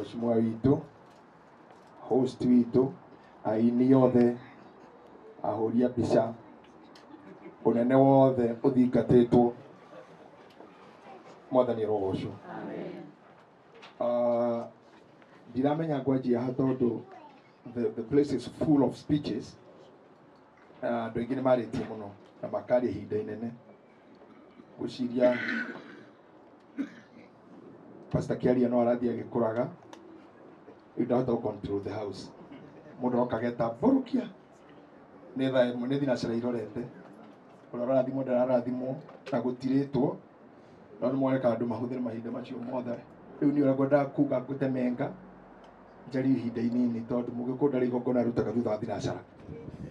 Mheshimiwa witũ, host witũ, aini othe, ahũri a mbica, ũnene wothe ũthingatĩtwo, Mwathani arogocwo. Ndiramenya ngwanjia ha tondũ the place is full of speeches. Andũ aingĩ nĩ marĩtie mũno na makaria ihinda inene. Ngwĩciria Pastor Kiaria no arathiĩ agĩkũraga, rĩu ndahota gũ control the house. Mũndũ oka ageta mbũrũkia nĩ thaa ĩmwe nĩ thinacara irorete, ũrĩa ũrarathimwo ndararathimwo na gũtirĩtwo, no nĩ mwareka andũ mahũthĩre mahinda macio mothe. Rĩu niĩ ũrĩa ngwendaga kuga ngũtemenga njarie ihinda inini tondũ mũgĩkũyũ ndarĩ igongona arutaga thutha wa thinacara,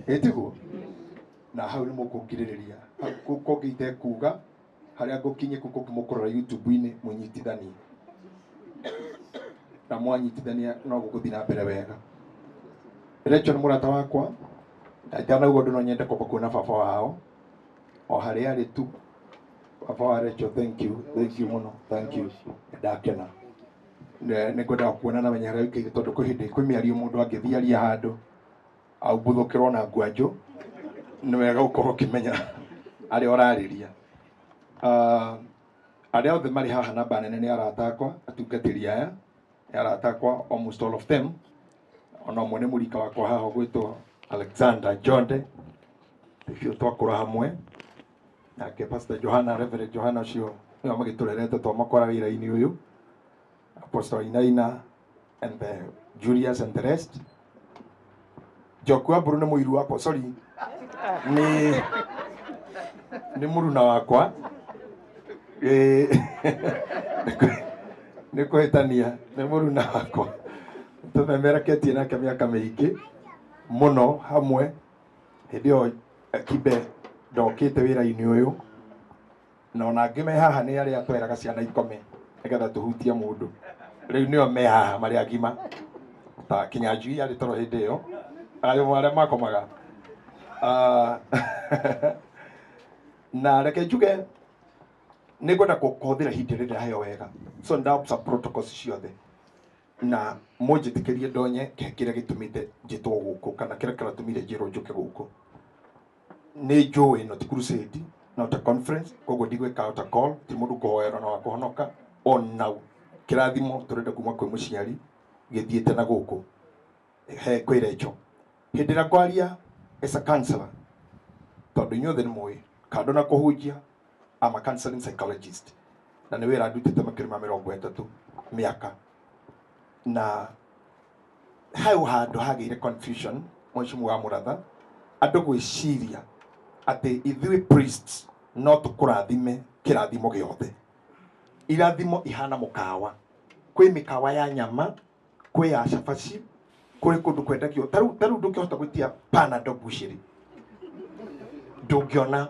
ĩ tiguo? Na hau nĩ mũkũngirĩrĩria, hau kũngĩ itekuga harĩa ngũkinyia kũu kũngĩ mũkũrora YouTube-inĩ mũnyitithanie, na mwanyitithania no gũgũthiĩ na mbere wega. Rachel nĩ mũrata wakwa, na itanauga ũndũ no nyende kwamba kuona baba wao o harĩa arĩ tu. Baba wa Rachel, thank you, thank you mũno, thank you, ndakena. Nĩ ngwendaga kuona na menye harĩa ũikaire tondũ kwĩ hĩndĩ kwĩ mĩario mũndũ angĩthiĩ aria handũ aubuthũkĩrwo na ngwanjũ, nĩ wega gũkorwo ũkĩmenya arĩa ũrarĩria. Arĩa othe marĩ haha namba nene nĩ arata akwa, atungatĩri aya nĩ arata akwa, almost all of them. Ona ũmwe nĩ mũrika wakwa haha ũgwĩtwo Alexander Jonde, ũcio twakũra hamwe nake. Pastor Johana, Reverend Johana ũcio nĩwe magĩtũrerete twamakora wĩra-inĩ ũyũ, Apostle Inaina and the Julius and the rest. Njoku wa Mbũrũ nĩ mũiru wakwa, sorry, nĩ mũruna wakwa. Nĩ kũhĩtania, nĩ mũruna wakwa, tũmemereketie nake mĩaka mĩingĩ mũno hamwe. Hĩndĩ ĩyo Kibe ndokĩte wĩra-inĩ ũyũ, na ona angĩ me haha nĩ arĩa tweraga ciana ikome nĩgetha tũhutie mũndũ. Rĩu nĩo me haha marĩ agima, ta Kinyanjui arĩ toro hĩndĩ ĩyo, arĩ arĩa makomaga. Na reke njuge nĩ ngwenda kũhũthĩra ihinda rĩrĩa ndaheo wega, so nda protocols ciothe na mũnjĩtĩkĩrie ndonye kĩrĩa gĩtũmĩte njĩtwo gũkũ kana kĩrĩa kĩratũmire njĩrwo njũke gũkũ. Nĩ njũĩ no ti crusade, not a conference, koguo ndigwĩka altar call, ti mũndũ kũhoerwo na wa kũhonoka. Ona kĩrathimo tũrenda kuma kwĩ mũciari gĩthiĩte na gũkũ he kwĩ Rachel. Hĩndĩ ĩrĩa ngwaria as a counselor, tondũ inyuothe nĩ mũĩ kando na kũhunjia, I'm a counseling psychologist, na nĩ wĩra ndutĩte makĩria ma 30 mĩaka. Na hau handũ hagĩire confusion, mheshimiwa wa Mũratha, andũ gwĩciria atĩ ithuĩ priests no tũkũrathime kĩrathimo gĩothe. Irathimo ihana mũkawa, kwĩ mĩkawa ya nyama, kwĩ ya cabaci, kũrĩ kũndũ kwendagio. Tarĩu ndũngĩhota gwĩtia Panadol bushiri, ndũngĩona,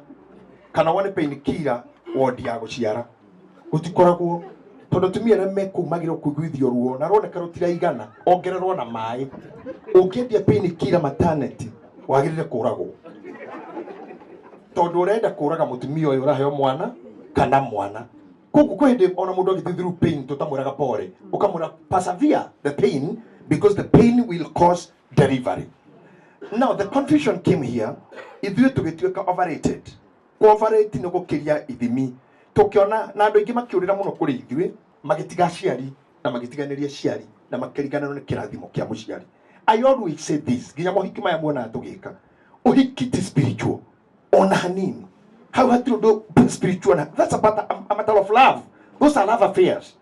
kana wone painkiller wodi ya gũciara, gũtikoragwo, tondũ atumia arĩa me kũu magĩrĩirwo kũiguithio ruo na ruoneka rũtiraigana, ongererwo na maĩ. Ũngĩendia painkiller maternity wagĩrĩire kũragwo, tondũ ũrenda kũraga mũtumia ũyũ ũraheo mwana kana mwana. Koguo kwĩ hĩndĩ ona mũndũ agĩthiĩ through pain tũtamwĩraga pole, ũkamwĩra persevere the pain because the pain will cause delivery. Now the confusion came here, ithuĩ tũgĩtuĩka overrated. Overrate nĩ gũkĩria ithimi, tũkĩona na andũ aingĩ makĩũrĩra mũno kũrĩ ithuĩ, magĩtiga aciari na magĩtiganĩria aciari na makĩriganĩrwo nĩ kĩrathimo kĩa mũciari. I always say this, nginya mohiki maya muonaga tũgĩka, ũhiki ti spiritual ona hanini, hau hatirĩ ũndũ spiritual na that's about a matter of love, those are love affairs.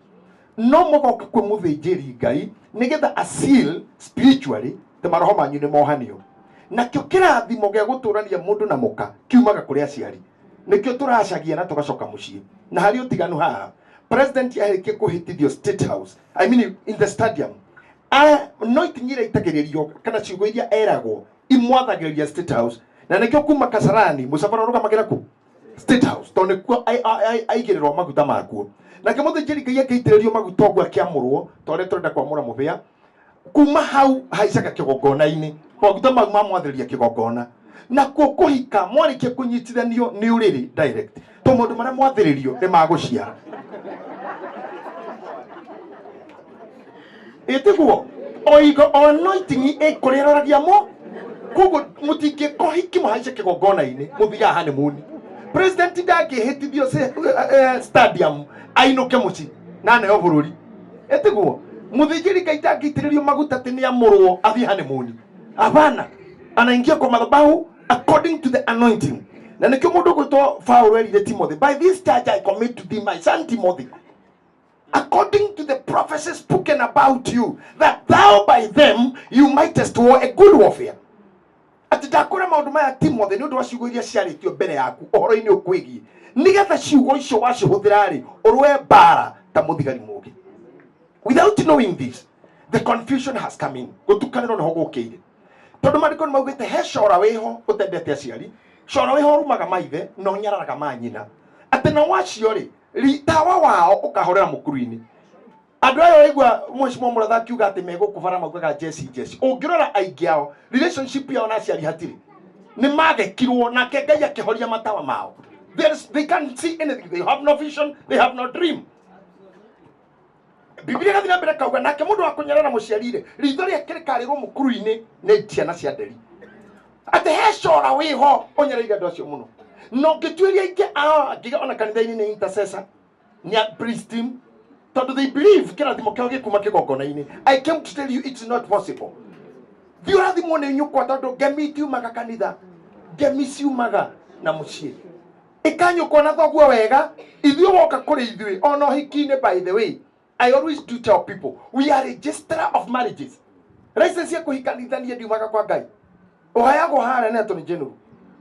No mũgoka kwĩ mũthĩnjĩri Ngai nĩgetha aseal spiritually te maroho manyu nĩ mohanio. Nakĩo kĩrathimo gĩa gũtũrania mũndũ na mũka kiumaga kũrĩ aciari, nĩkĩo tũracagia na tũgacoka mũciĩ. Na harĩ ũtiganu haha, president arĩkia kũhĩtithio State House, I mean in the stadium, no ikinyĩra itagĩrĩrio kana ciugo iria eragwo imwathagĩrĩria State House, na nĩkĩo kuma Kasarani mũcabara ũrũgamagĩra kũ State House, tondũ nĩkuo aigĩrĩrwo maguta makuo. Nake mũthĩnjĩri Ngai akĩitĩrĩrio maguta ũguo akĩamũrwo, ta ũrĩa tũrenda kwamũra mũbĩa, kuma hau haicaga kĩgongona-inĩ, maguta mau mamwathĩrĩria kĩgongona. Nakuo kũhika mwarĩkia kũnyitithanio nĩ ũrĩrĩ direct, to maũndũ marĩa mwathĩrĩrio nĩ magũciara. Ĩtiguo oigo anointing ĩkũrĩroragia mo koguo mũtingĩkohiki mũhaice kĩgongona-inĩ mũthiaga honeymoon. President ndangĩhĩtithio stadium ainũke mũciĩ na aneo bũrũri. Ĩtiguo mũthĩnjĩri Ngai ndangĩitĩrĩrio maguta atĩ nĩamũrwo athiĩ honeymoon. Hapana, anaingia kwa madhabahu according to the anointing. Na nĩkĩo mũndũ ũgwĩtwo Paul erire Timothy, by this charge I commit to thee my son Timothy, according to the prophecies spoken about you, that thou by them you mightest war a good warfare. Atĩ ndakwĩra maũndũ maya Timothy nĩ ũndũ wa ciugo iria ciarĩtio mbere yaku ũhoro-inĩ ũkwĩgiĩ, nĩgetha ciugo icio wacihũthĩra-rĩ ũrũe mbara ta mũthigari mũũgĩ. Without knowing this, the confusion has come in. Gũtukanĩrwo nĩho gũkĩire, tondũ maandĩko nĩ maugĩte he cora wĩho ũtendete aciari, cora wĩho ũrumaga maithe na ũnyararaga manyina, atĩ nao acio rĩ tawa wao ũkahorera mũkuru-inĩ. Andũ aya waigua mheshimiwa Mũratha akiuga atĩ megũkũbara maugaga jeci jeci, ũngĩrora aingĩ ao relationship yao na aciari hatirĩ, nĩ magekirwo nake Ngai akĩhoria matawa mao. They can't see anything, they have no vision, they have no dream. Biblia ĩgathiĩ na mbere kauga nake mũndũ wa kũnyarara mũciari rĩ, ritho rĩake rĩkarĩrwo mũkuru-inĩ nĩ ciana cia nderi. Atĩ he cora wĩho ũnyareire andũ acio mũno. Na ũngĩtuĩria aingĩ ao angĩ ona kanitha-inĩ nĩ intercessor, nĩ a priest team, tondũ they believe kĩrathimo kĩao gĩkuma kĩgongona-inĩ. I came to tell you it's not possible. Thiĩ ũrathimwo nĩ nyũkwa, tondũ ngemi itiumaga kanitha, ngemi ciumaga na mũciĩ. Ĩka nyũkwa na thoguo wega, ithuĩ woka kũrĩ ithuĩ ona ũhiki-inĩ. By the way, I always do tell people we are registrar of marriages. License ya kũhikanithania ndiumaga kwa Ngai, ũheagwo harĩa nĩ Attorney General,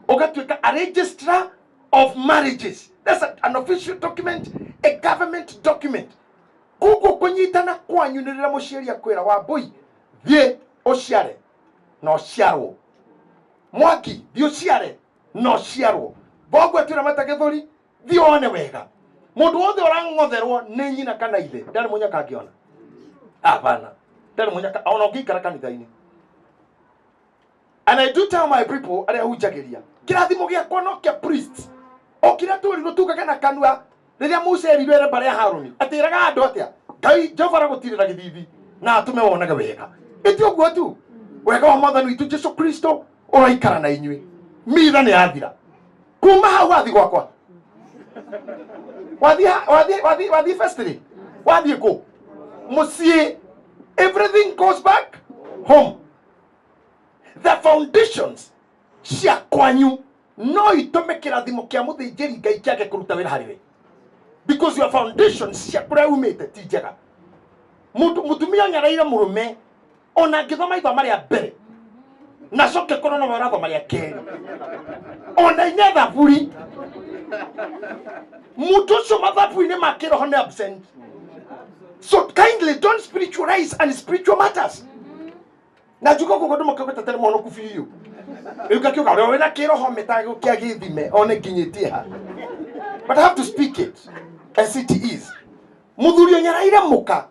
ũgatuĩka a registrar of marriages. That's an official document, a government document. Koguo kũnyitana kwanyu nĩ rĩrĩa mũciari akwĩra Wambũi thiĩ ũciare na ũciarwo, Mwangi thiĩ ũciare na ũciarwo, thoguo atwĩra mata gĩthũri thiĩ wone wega. Mũndũ wothe ũrang'otherwo nĩ nyina kana ithe ndarĩ mũnyaka angĩona. Hapana, ndarĩ mũnyaka ona ũngĩikara kanitha-inĩ. And I do tell my people arĩa hunjagĩria, kĩrathimo gĩakwa no kĩa priest, o kĩrĩa twĩrirwo tugage na kanua rĩrĩa Musa erirwo ere mbarĩ ya Harũni atĩraga andũ atĩa, Ngai Jehova aragũtirĩra gĩthithi na atũme wonage wega. Ĩti ũguo tu, wega wa Mwathani witũ Jesu Kristo ũraikara na inyuĩ. Mitha nĩ yathira kuma hau wathi gwakwa, wathi wathi wathi wathi festival, wathiĩ kũ mũciĩ. Everything goes back home. The foundations cia kwanyu no itũme kĩrathimo kĩa mũthĩnjĩri Ngai kĩage kũruta wĩra harĩ we, because your foundations cia kũrĩa umĩte ti njega. Mũndũ mũtumia ũnyaraire mũrũme, ona angĩthoma ithoma rĩa mbere na coke korwo no ũrathoma rĩa kerĩ, ona ine thaburi, mũndũ ũcio mathabu-inĩ ma kĩroho nĩ absent. So kindly don't spiritualize and spiritual matters. Na njuga ũguo ndũ makĩgweta tarĩ mũhonoku biũ, rĩu ngakiuga ũrĩa wĩna kĩroho mĩtagũ kĩa gĩthime one nginyĩtie ha, but I have to speak it as it is. Mũthuri ũnyaraire mũka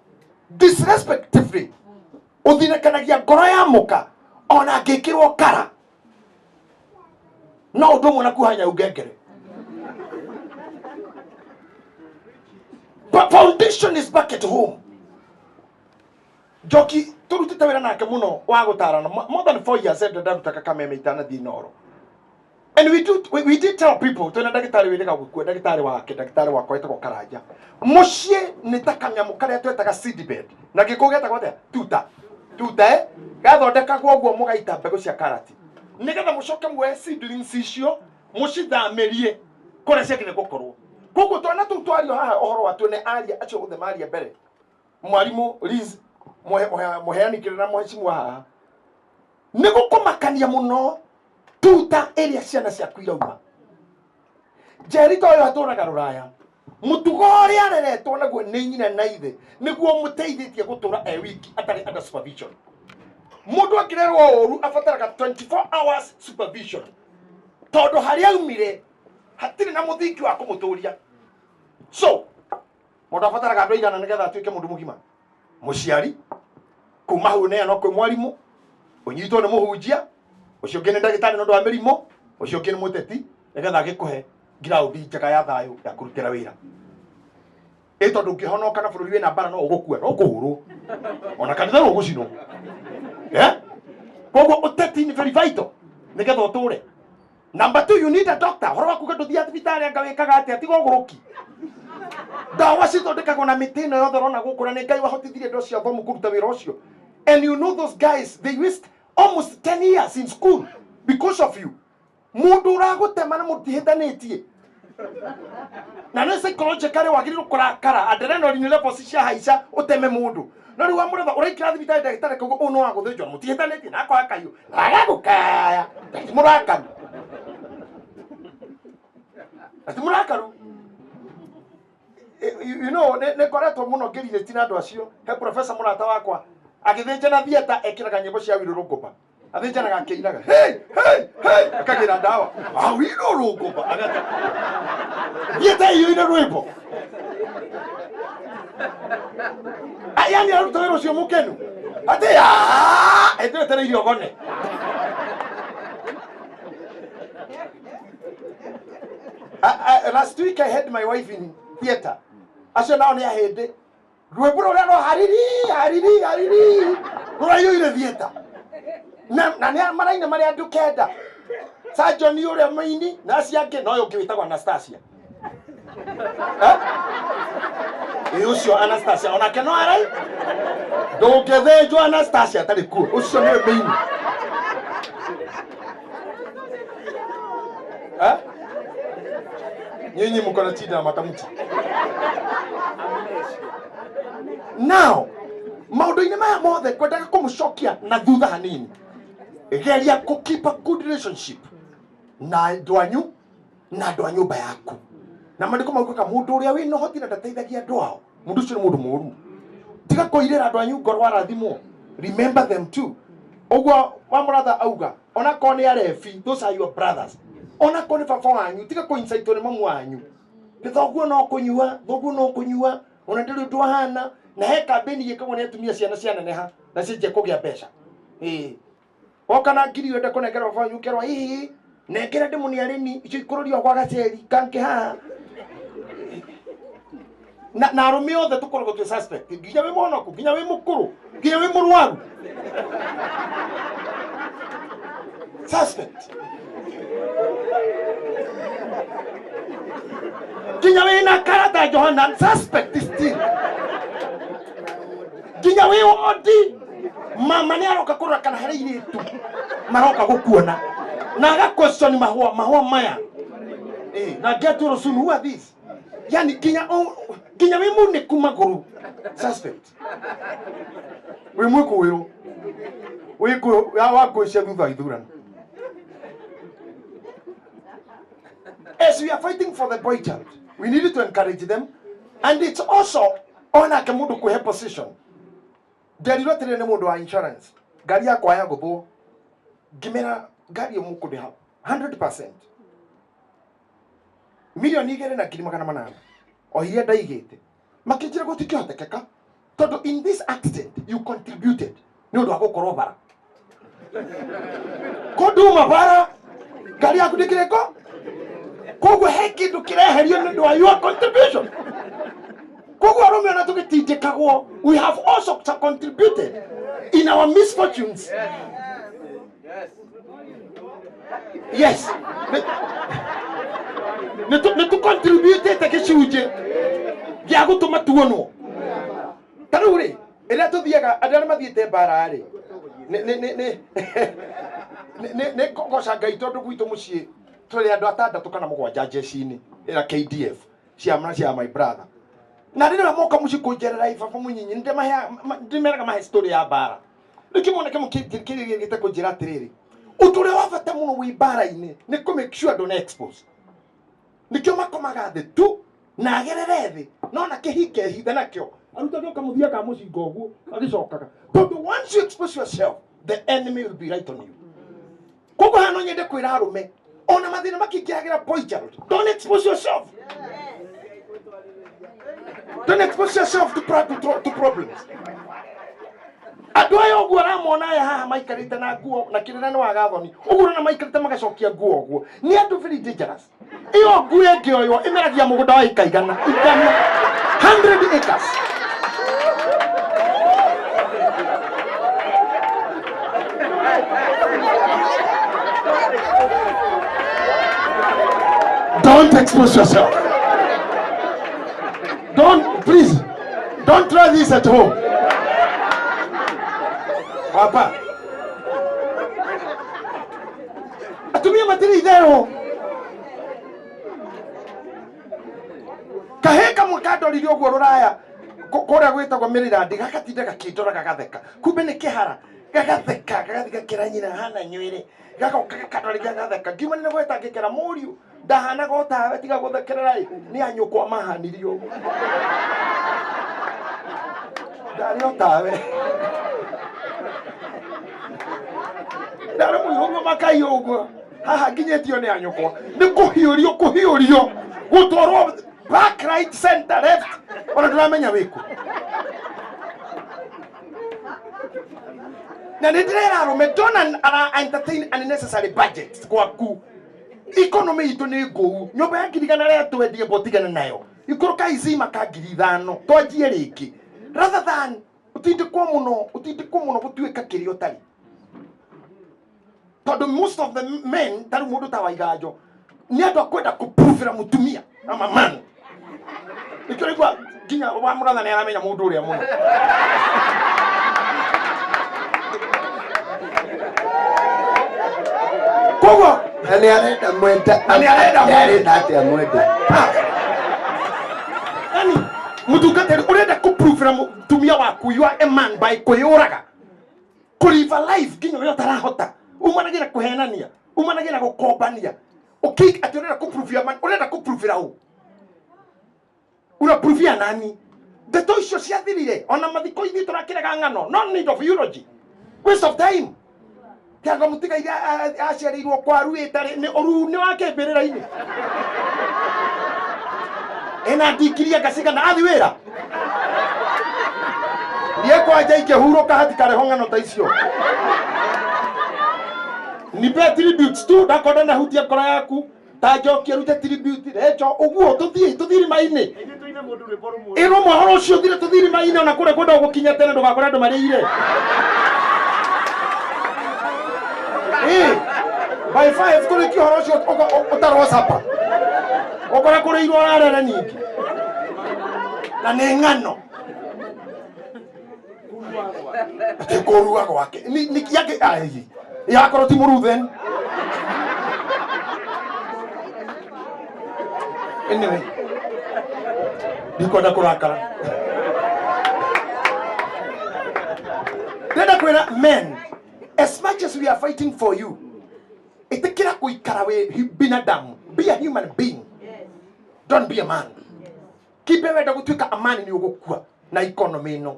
disrespectively ũthinĩkanagia ngoro ya mũka, ona angĩkĩrwo kara no ũndũ ũmwe na kuoha nyau ngengere. But foundation is back at home. Njoki tũrutĩte wĩra nake mũno wa gũtarana more than 4 years enda ndarutaga Kameme itanathiĩ Inoro, and we did tell people twĩna ndagĩtarĩ wĩrĩga gũkua, ndagĩtarĩ wake, ndagĩtarĩ wakwa wĩtagwo Karanja, mũciĩ nĩ ta kanyamũ karĩa twetaga seedbed na gĩkũyũ getagwo atĩa, tuta tuta, gathondekagwo ũguo mũgaita mbegũ cia karati nĩgetha mũcoke muoe seedlings icio mũcithamĩrie kũrĩa ciagĩrĩire gũkorwo. Koguo twana tũu twario haha ũhoro watuo nĩ aria acio othe maria mbere, mwarimũ Liz, mũheani kĩrĩra, mũhecimu haha, nĩ gũkũmakania mũno tuta ĩrĩa ciana ciaku irauma. Njeri ta ũyũ atũraga rũraya, mũtugo ũrĩa areretwo naguo nĩ nyina na ithe nĩguo mũteithĩtie gũtũra e wiki atarĩ under supervision. Mũndũ angĩrerwo ũru abataraga 24 hours supervision, tondũ harĩa aumire hatirĩ na mũthingi wa kũmũtũria. So mũndũ abataraga andũ aigana nĩgetha atuĩke mũndũ mũgima? Mũciari, kuma hau neanwo kwĩ mwarimũ, ũnyitwo nĩ mũhunjia, ũcio ũngĩ nĩ ndagĩtarĩ nĩ ũndũ wa mĩrimũ, ũcio ũngĩ nĩ mũteti nĩgetha agĩkũhe ngiraũndi njega ya thayũ ya kũrutĩra wĩra. Ĩ tondũ ũngĩhonoka na bũrũri wĩna mbara no ũgũkua no kũhũrwo. Ona kanitha rũgũcinwo. Eh? Koguo ũteti nĩ very vital nĩgetha ũtũre. Number two, you need a doctor. Horo waku ndũthiaga thibitarĩ anga wĩkaga atĩa tiga ũgũrũki. Ndawa cithondekagwo na mĩtĩ ĩno yothe ũrona gũkũ na nĩ Ngai wahotithirie andũ acio athomu kũruta wĩra ũcio. And you know those guys, they waste almost 10 years in school because of you. Mũndũ ũragũtema na mũtihĩtanĩtie. Na nĩ psychologically wagĩrĩirwo kũrakara adrenaline levels cia haica ũteme mũndũ. No rĩu wamũratha ũraikara thibitarĩ ndagĩtarĩ akauga ũyũ no wagũthĩnjwo na mũtihĩtanĩtie na akoya kahiũ na agagũkaya na ti mũrakaru. Na ti mũrakaru. You know, nĩ ngoretwo mũno ngĩrirĩti na andũ acio. He professor mũrata wakwa agĩthĩnjana theatre ekĩraga nyĩmbo cia Willy Rũngũmba. Athĩnjanaga akĩinaga hey hey hey akagĩra ndawa awino Rũngũmba agata theatre ĩiyũire rwĩmbo. Yani aruta wĩra ũcio mũkenu atĩ ĩndĩ wetereire ũgone. Last week I had my wife in theater. Acio nao nĩ ahĩndĩ. Rwĩmbo rũrĩa rwa hariri hariri hariri rũraiyũire theater. Na nĩ maraina marĩ andũ kenda. Sajoni ũrĩa mũini na acio angĩ na ũyũ ũngĩ wĩtagwo Anastasia. Eh? Ĩ ũcio Anastasia onake no arai. Ndũngĩthĩnjwo Anastasia atarĩ kuo. Ũcio nĩwe mũini. Eh? Nyinyi mko na shida ya matamshi. Now, maũndũ-inĩ maya mothe ngwendaga kũmũcokia na thutha hanini. Geria kũ keep a good relationship na andũ anyu na andũ a nyũmba yaku. Na maandĩko maugaga mũndũ ũrĩa wĩna ũhoti na ndateithagia andũ ao, mũndũ ũcio nĩ mũndũ mũũru. Tiga kũirĩra andũ anyu ngoro warathimwo. Remember them too. Ũguo wa mũratha auga, onakorwo nĩ arebi, those are your brothers. Onakorwo nĩ baba wanyu, tiga kũ-incitwo nĩ mamu wanyu. Nĩ thoguo no kũnyua, thoguo no kũnyua, ona ndĩrĩ ũndũ ahana. Na he kambĩni gĩkagwo nĩ atumia ciana cianeneha na cianjia kũgĩa mbeca. Ĩĩ. Woka na ngiri wenda kũnengera baba wanyu ũkerwo ĩĩ nengera ndĩmũne arĩmi icio ikũrũrio gwa gaceri kangĩ haha. Na arũme othe tũkoragwo twĩ suspect nginya wĩ mũhonoku nginya wĩ mũkũrũ nginya wĩ mũrwaru suspect nginya wĩ na karata Johana suspect still nginya wĩ wondi mama nĩ aroka kũrora kana harĩ irĩtu maroka gũkuona na aga question mahũa mahũa maya na get to soon who are these yani nginya nginya wĩ munĩku magũrũ suspect wĩ mwĩkũĩrwo wĩ wa ngũĩ cia thutha wa ithurano. As we are fighting for the boy child, we need to encourage them, and it's also onake mũndũ kwĩhe position. Nderirwo atĩrĩrĩ nĩ mũndũ wa insurance, ngari yakwa ya gũthwo, ngĩmera ngari ĩyo mũkũndĩha 100%. Milioni igĩrĩ na ngiri magana manana o iria ndaigĩte. Makĩnjĩra gũtingĩhotekeka tondũ in this accident you contributed nĩ ũndũ wa gũkorwo bara. Kũnduma bara ngari yaku ndĩkĩrĩko, koguo he kĩndũ kĩreherio nĩ ũndũ wa your contribution. Koguo arũme ona tũgĩtindĩkagwo, we have also contributed in our misfortunes. Yes. Nĩ tũ contributĩte gĩcunjĩ gĩa gũtũma tuonwo. Ta rĩu rĩ, rĩrĩa tũthiaga, andũ arĩa mathiĩte mbara rĩ, nĩ kũgoca Ngai tondũ gwitũ mũciĩ tũrĩ andũ atandatũ kana mũgwanja jeshi-inĩ ĩra KDF cia cia my brother. Na rĩrĩa moka mũciĩ kũnjerera ibaba mũnyinyi, ndĩmeraga mahe story ya mbara. Rĩu kĩmwana kĩmwe kĩrĩgĩte kũnjĩra atĩrĩrĩ, ũndũ ũrĩa wa bata mũno wĩ mbara-inĩ nĩ kũ make sure ndũna expose. Nĩkĩo makomaga thĩ tu na agerere thĩ, no na kĩhinga ehithe nakĩo. Arutage ũkamũthia ka mũcinga ũguo agĩcokaga. Tondũ once you expose yourself, the enemy will be right on you. Koguo haha no nyende kwĩra arũme, ona mathĩna makĩingĩragĩra boy child, don't expose yourself. Don't expose yourself to problems. Andũ aya ũguo aramona aya haha maikarĩte na nguo na kĩrĩra nĩ wagathoni, ũguo ũrona maikarĩte magacokia nguo ũguo, nĩ andũ very dangerous. Ĩyo nguo ĩngĩoywo ĩmeragia mũgũnda wa ĩka igana, igana, 100 acres. expose yourself. Don't, please, don't try this at home. Papa. Atumia matirĩ itherũ. Kahĩĩ kamwe kandorire ũguo rũraya kũrĩa gwĩtagwo Maryland gagatinda gakĩndora gagatheka. Kumbe nĩ kĩhara gagatheka gagathiĩ gakĩra nyina hana nywĩrĩ gagoka gakandora gagatheka. Ngiuma nĩ gweta ngĩkĩra mũriũ ndahanaga o tawe tiga gũthekerera ĩ nĩ anyũkwa mahanirie ũguo. Ndarĩ o tawe. Ndarĩ mũihũrio makai ũguo haha nginyĩtio nĩ anyũkwa nĩ kũhiũrio kũhiũrio gũtwarwo back, right, center, left ona ndũramenya wĩkũ. Na nĩ ndĩrera arũme, don't entertain unnecessary budget gwaku. Economy itũ nĩ ngũu. Nyũmba ya ngiri igana rĩa twendie mbotigane nayo ikũrũka izima ka 5,000 twanjie rĩngĩ rather than ũtindĩkwo mũno, ũtindĩkwo mũno gũtuĩka kĩrĩa ũtarĩ. Tondũ most of the men tarĩ mũndũ ta Waiganjo nĩ andũ akwenda kũpruvĩra mũtumia ama man. Nĩkĩo ũraigua nginya wa mũratha nĩ aramenya mũndũ ũrĩa mũno. Koguo Na nĩ arenda mwenda. Na nĩ arenda mwenda. Arenda atĩa mwende? Yani mũtungatĩri ũrenda kũpruvĩra mũtumia waku you are a man by kwĩyũraga, kũlive a life nginya ũrĩa ũtarahota. Umanagia na kũhenania, umanagia na gũkombania. Ũkĩ atĩ ũrenda kũpruvia man, ũrenda kũpruvĩra ũ? Ũrapruvia nani? Ndeto icio ciathirire ona mathiko ithuĩ tũrakĩrega ng'ano. No need of eulogy, waste of time. Tianga mũtigaire aciarĩirwo kwa ruĩte nĩ ũru nĩ wa kĩmbĩrĩra-inĩ. Ena ndingiria ngacigana athi wĩra. Niĩ kwanja ingĩhurũka hatikareho ng'ano ta icio. Nipe tributes tu ndakorwo nahutia ngoro yaku ta njokie rute tribute recho ũguo tũthiĩ tũthiĩ irima-inĩ. Ĩrwo mohoro ũcio ũthire tũthiĩ irima-inĩ ona kũrĩa kwenda gũkinya tene ndũgakore andũ marĩire. By 5 tũrĩkie ũhoro ũcio ũtarwo sapa. Ũkore kũrĩirwo ũrarere ningĩ. Na nĩ ng'ano. Atĩ kũrua gwake. Ni yake ai. Yakorwo ti mũru then. Anyway. Ndikwenda kũrakara. Ndĩrenda kwĩra men, as much as we are fighting for you, ĩtĩkĩra gũikara wĩ binadamu. Be a human being. Don't be a man. Kibe wenda gũtuĩka a man nĩ ũgũkua na economy ĩno.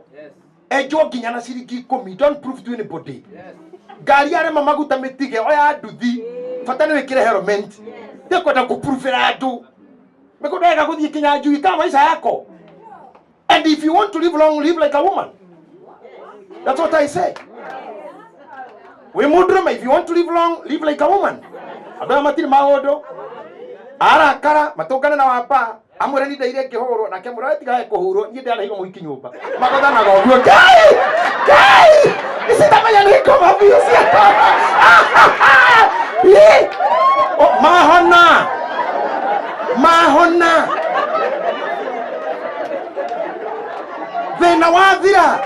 Enjwo nginya na ciringi 10. Don't prove to anybody. Ngari arema maguta mĩtige, oya nduthi. Bata nĩ wĩkĩre helmet. Ndikwenda gũpruvĩra andũ. Mĩgũnda ĩga gũthiĩ kinya njui kama maisha yako. And if you want to live long, live like a woman. That's what I say. Wĩ mũndũrũme, if you want to live long, live like a woman. Andũ aya matirĩ maũndũ. Arakara, matũngane na wamba. Amwĩre ni ndeire ngĩhũrwo, nake amwĩra we tiga kũhũrwo, niĩ ndĩrareheirwo mũhiki nyũmba. Magothanaga ũguo, Ngai! Ngai! Ici ndamenya nĩ ngoma biũ ciakwa. Ĩ! O, mahona! Mahona! Thĩna wathira.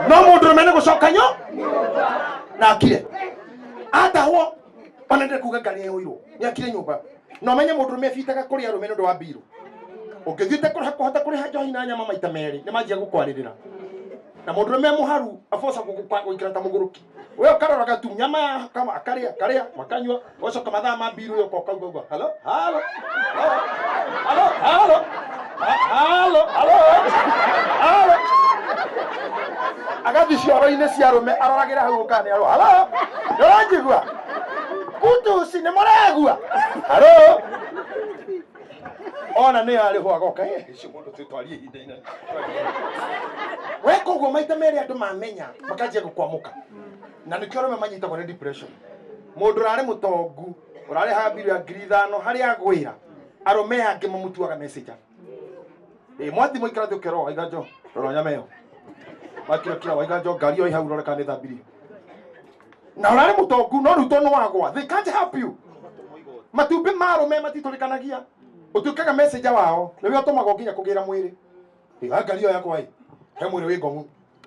No mũndũrũme nĩ gũcoka nyo na akire. Atahwo ona ndĩrenda kuga ngari ĩyoirwo nĩ akire nyũmba. Na ũmenye mũndũrũme ebitaga kũrĩ arũme nĩ ũndũ wa mbirũ. Ũngĩthiĩte kũhota kũrĩha njohi na nyama maita merĩ nĩ manjia gũkwarĩrĩra. Na mũndũrũme mũharu aboca gũikara ta mũgũrũki. We ũkaroraga tu nyama ya kama akarĩa karĩa makanyua ũgacoka mathaa ma mbirũ ĩyo ũkoka uga hello hello hello hello hello hello hello agathiĩ cioro-inĩ cia arũme aroragĩra hau ũkana nĩ arũ hello nĩ ũranjigua kutuci nĩ mũregua hello ona nĩ arĩhwo agoka ũcio mũndũ tũtwarie ihinda inene. Weka ũguo maita merĩ andũ mamenya makanjia gũkwamũka. Na nĩkĩo arũme manyitagwo nĩ depression. Mũndũ ũrarĩ mũtongu ũrarĩhaga mbiru ya 5,000 harĩa agwĩra arũme angĩ mamũtuaga messenger. Mwathi mũikara thĩ ũkerwo Waiganjo rora nyama ĩyo. Wakira kira Waiganjo ngari ĩyo ĩ hau rore kana nĩ thambirio. Na ũrarĩ mũtongu no rĩu tondũ nĩ wagwa they can't help you. Matumbĩ ma arũme matitũrĩkanagia. Ũtuĩkaga messenger wao, nĩwe ũtũmagwo nginya kũgĩra mwĩrĩ. Ngari ĩyo yakwa ĩ, he mwĩrĩ wĩ ngomu,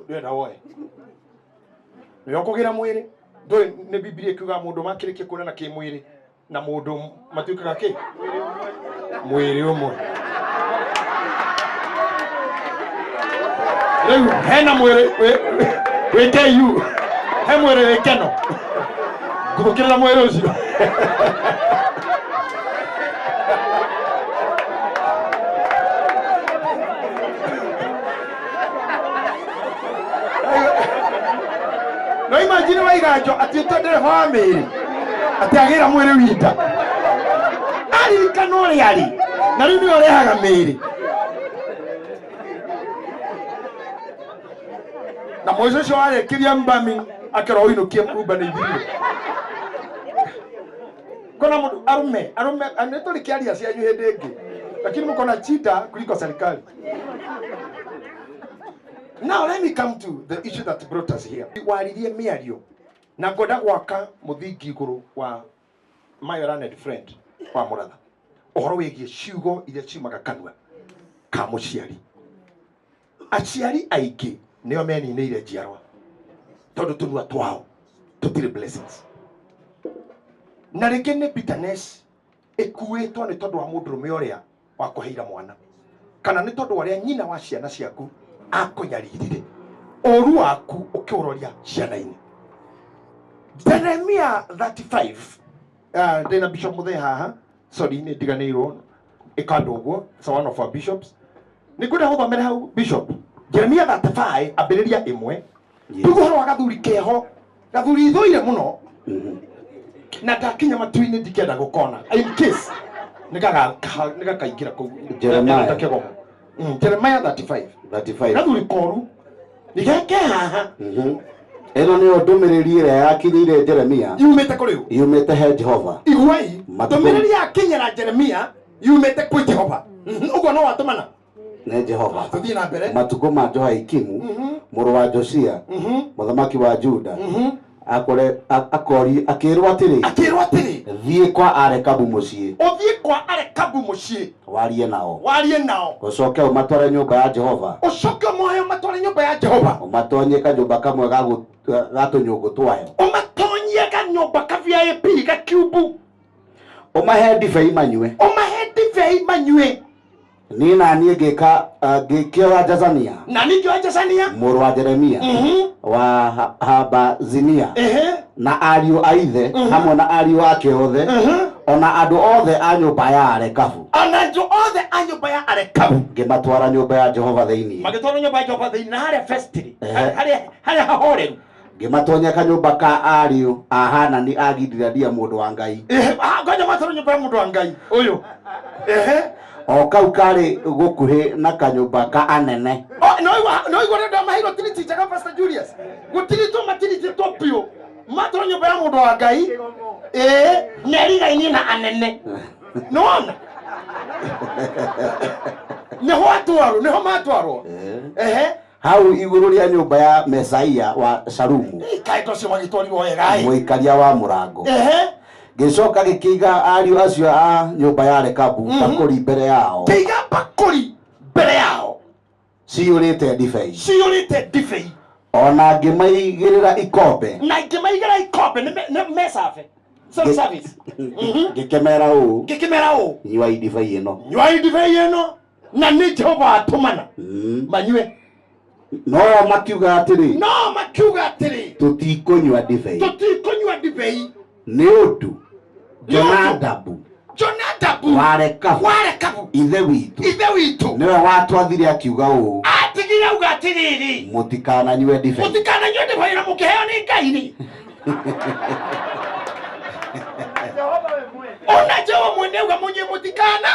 ndĩrenda woe. Nĩwe ũkũgĩra mwĩrĩ. Ndũĩ nĩ Bibilia ĩkiuga mũndũ makĩrĩkia kuonana kĩmwĩrĩ na mũndũ matuĩkaga kĩ? Mwĩrĩ ũmwe. Rĩu hena mwĩrĩ wĩ KU, he mwĩrĩ wĩ Keno. Ngũthũkĩrĩra mwĩrĩ ũcio. No imagine Waiganjo atuĩte ndereba wa mĩĩrĩ atĩ agĩra mwĩrĩ winda aririkana ũrĩa arĩ na rĩu nĩwe ũrehaga mĩĩrĩ na mũico ũcio warĩkĩria mbami akerwo ũinũkie rumba nĩ ithirire. Kona mũndũ arume arume nĩ tũrĩ kĩaria cianyu hĩndĩ ĩngĩ lakini mko na chida kuliko serikali. Now let me come to the issue that brought us here. Waririe mĩario na ngwenda gwaka mũthingi igũrũ wa my learned friend wa Mũratha ũhoro wĩgiĩ ciugo iria ciumaga kanua ka mũciari. Aciari aingĩ nĩo meninĩire njiarwa tondũ tũnua twao tũtirĩ blessings. Na rĩngĩ nĩ bitterness ĩkuĩtwo nĩ tondũ wa mũndũrũme ũrĩa wakũheire mwana kana nĩ tondũ wa ũrĩa nyina wa ciana ciaku akũnyaririre ũru waku ũkĩũroria ciana-inĩ. Jeremia 35 ndĩna Bishop Muthee haha, sorry nĩ ndiganĩirwo ĩkandũ ũguo, it's one of our bishops. Nĩ ngwenda gũthomera hau Bishop Jeremia 35 ambĩrĩria ĩmwe. Tuge ũhoro wa gathuri keho, gathuri ithũire mũno na ndakinya matu-inĩ ndikenda gũkona in case nĩgakaingĩra kũu. Jeremiah. Jeremiah 35 35 gathuri koru nĩgeke haha. Ĩno nĩyo ndũmĩrĩri ĩrĩa yakinyĩire Jeremia yumĩte kũrĩ ũ? Yumĩte he Jehova. Iguai, ndũmĩrĩri yakinyĩra Jeremia yumĩte kwĩ Jehova. Ũguo no watũmana nĩ Jehova. Tũthiĩ na mbere. Matukũ ma Jehoiakimu mũrũ wa Josia mũthamaki wa Juda akĩrwo atĩrĩ, akĩrwo atĩrĩ, thiĩ kwa Arekabu mũciĩ, ũthiĩ kwa Arekabu mũciĩ warie nao, warie nao, ũcoke ũmatware nyũmba ya Jehova, ũcoke ũmoe ũmatware nyũmba ya Jehova, ũmatonyie kanyũmba kamwe ga tũnyũngũ twayo, ũmatonyie kanyũmba ka VIP gakiumbu, ũmahe ndibei manyue, ũmahe ndibei manyue. Niĩ na niĩ ngĩkĩoya Jazania, na niĩ ngĩoya Jazania mũrũ wa Jeremia wa Habazinia na ariũ a ithe hamwe na ariũ ake othe ona andũ othe a nyũmba ya Arekabu, ona andũ othe a nyũmba ya Arekabu, ngĩmatwara nyũmba ya Jehova thĩinĩ, magĩtwara nyũmba ya Jehova thĩinĩ na harĩa festiri harĩa hahoreru, ngĩmatonya kanyũmba ka ariũ a Hanani a Gileadia mũndũ wa Ngai, ngoja matwara nyũmba ya mũndũ wa Ngai ũyũ o kau karĩ gũkuhĩ na kanyũmba ka anene. No igua rĩrĩa maheirwo tiriti njega Pastor Julius, gũtiritwo matiritĩtwo biũ, matwara nyũmba ya mũndũ wa Ngai nerigainie na anene. Nĩwona nĩho atwarwo, nĩho matwarwo hau igũrũ rĩa nyũmba ya Mesaia wa Shalumu, kaĩ ũcio magĩtwarirwo wega mũikaria wa mũrango. Ngĩcoka gĩkĩiga ariũ acio a nyũmba ya Rekabu bakũri mbere yao, kĩiga bakũri mbere yao ciyũrĩte ndibei, ciyũrĩte ndibei, ona ngĩmaigĩrĩra ikombe, na ngĩmaigĩra ikombe nĩ mecabe self service. Ngĩkĩmera ũũ, ngĩkĩmera ũũ, nyuai ndibei ĩno, nyuai ndibei ĩno, na nĩ Jehova atũmana manyue. No makiuga atĩrĩ, no makiuga atĩrĩ, tũtikũnyua ndibei, tũtikũnyua ndibei, nĩ ũndũ Jonadabu, Jonadabu wa Rekabu, wa Rekabu ithe witũ, ithe witũ nĩwe watwathire akiuga ũũ, atigire auga atĩrĩrĩ, mũtikananyue ndibei, mũtikananyue ndibei na mũkĩheo nĩ Ngai rĩ. Ona Jehova mwene auga mũnyue mũtikana.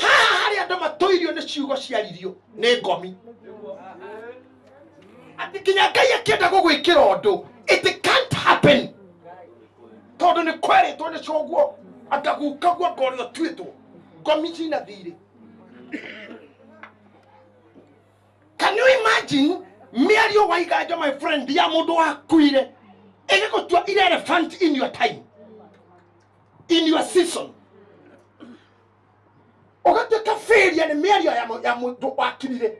Haha harĩ andũ matũirio nĩ ciugo ciaririo nĩ ngomi, atĩ nginya Ngai akĩenda gũgwĩkĩra ũndũ, it can't happen tondũ nĩ kwerĩtwo nĩ coguo akagukagwo ngorĩa ũtuĩtwo ngomi cina thirĩ. Can you imagine mĩario Waiganjo my friend ya mũndũ wakuire ĩgĩgũtua irrelevant in your time? In your season ũgatuĩka failure nĩ mĩario ya mũndũ wakinire.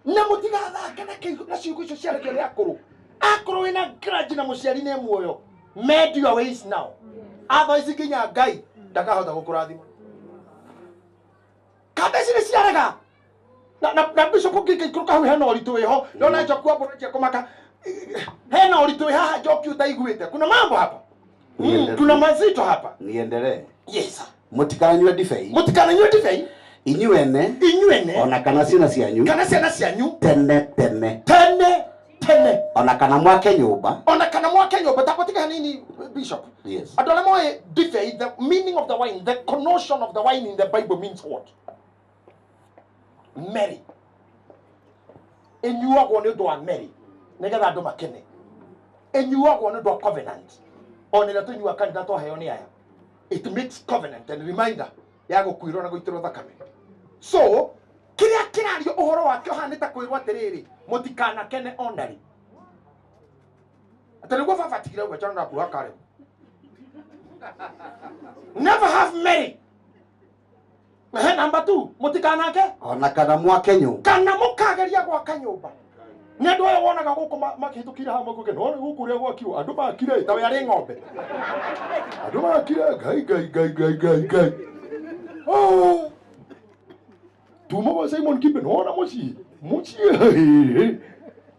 Na mũtigathake na ciugo icio ciaragio nĩ akũrũ. Akorwo wĩna grudge na mũciari nĩ muoyo, mend your ways now. Otherwise nginya Ngai ndakahota gũkũrathima. Kanda ici nĩ ciarega. Na bishop ũngĩikũrũka hau hena ũritũ wĩho. Ndona njoku ambũrũkia kũmaka. Hena ũritũ wĩ haha njoki ũtaiguĩte. Kuna mambo hapa. Kuna mazito hapa. Niendelee. Yes. Mũtikananyue ndibei. Mũtikananyue ndibei. Inyuene. Inyuene. Ona kana ciana cianyu. Kana ciana cianyu. Tene tene. Tene tene. Ona kana mwake nyũmba. Ona kana mwake nyũmba. Tapotika hanini bishop. Yes. Andũ arĩa moĩ ndibei, the meaning of the wine, the connotation of the wine in the Bible means what? Mary. Ĩnyuagwo nĩ ũndũ wa Mary. Nĩgetha andũ makene. Ĩnyuagwo nĩ ũndũ wa covenant. Ona ĩrĩa tũnyuaga kanitha twaheo nĩ aya. It makes covenant and reminder ya gũkuirwo na gũitĩrwo thakame. So, kĩrĩa kĩrario ũhoro wakĩo haha nĩ ta kwĩrwo atĩrĩrĩ, mũtikanakene ona rĩ. Atĩ nĩguo baba atigire ũguo achana na kuoha kare. Never have Mary. Ehe, number 2, mũtikanake ona kana mwake nyũmba. Kana mũkageria gwaka nyũmba. Nĩ andũ aya wonaga gũkũ makĩhĩtũkĩra haha makuge, no nĩ gũkũ ũrĩa gwakirwo, andũ makire ta we arĩ ng'ombe. Andũ makire, Ngai, Ngai, Ngai, Ngai, Ngai, Ngai. Oh. Tuma wa Simon Kibe, no ona mũciĩ. Mũciĩ.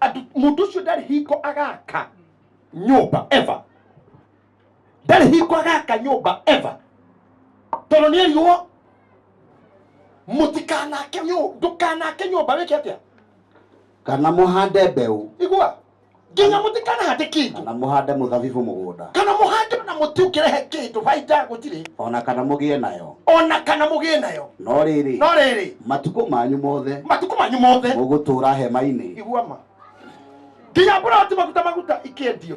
Andũ, mũndũ ũcio ndarĩ hingo agaka nyũmba ever. Ndarĩ hingo agaka nyũmba ever. Tondũ nĩ erirwo, mũtikanake ndũkanake nyũmba wĩke atĩa? Kana mũhande mbeũ. Igua. Nginya mũtikanahande kĩndũ. Kana mũhande mũthabibũ mũgũnda. Kana mũhande na mũtĩ ũkĩrehe kĩndũ baida gũtirĩ. Ona kana mũgĩe nayo. Ona kana mũgĩe nayo. No rĩrĩ. No rĩrĩ. Matukũ manyu mothe. Matukũ manyu mothe. Mũgũtũũra hema-inĩ. Igua ma. Nginya mburoti maguta maguta ikĩendio.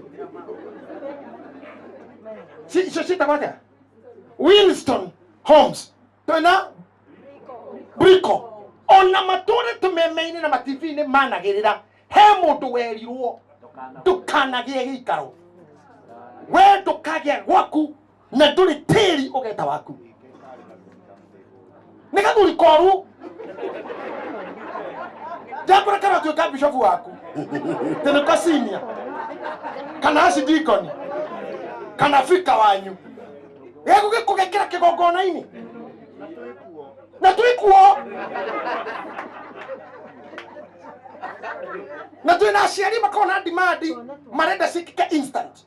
Icio ciĩtagwo atĩa? Winston Homes. Twĩna Brico. Ona matũre tũmeme-inĩ na ma-TV-inĩ managĩrĩra he mũndũ werirwo ndũkanagĩe gĩikaro. We ndũkagĩa gwaku na ndũrĩ tĩri ũgeta waku. Nĩ gathuri koru. Ndakũra karatuĩka bishop waku. Tene senior. Kana archdeacon. Kana fika wanyu. Gĩgũgĩkũgekĩra kĩgongona-inĩ. Na twĩkuo. Na twĩna aciari makoragwo na demand marenda ciĩkĩke instant.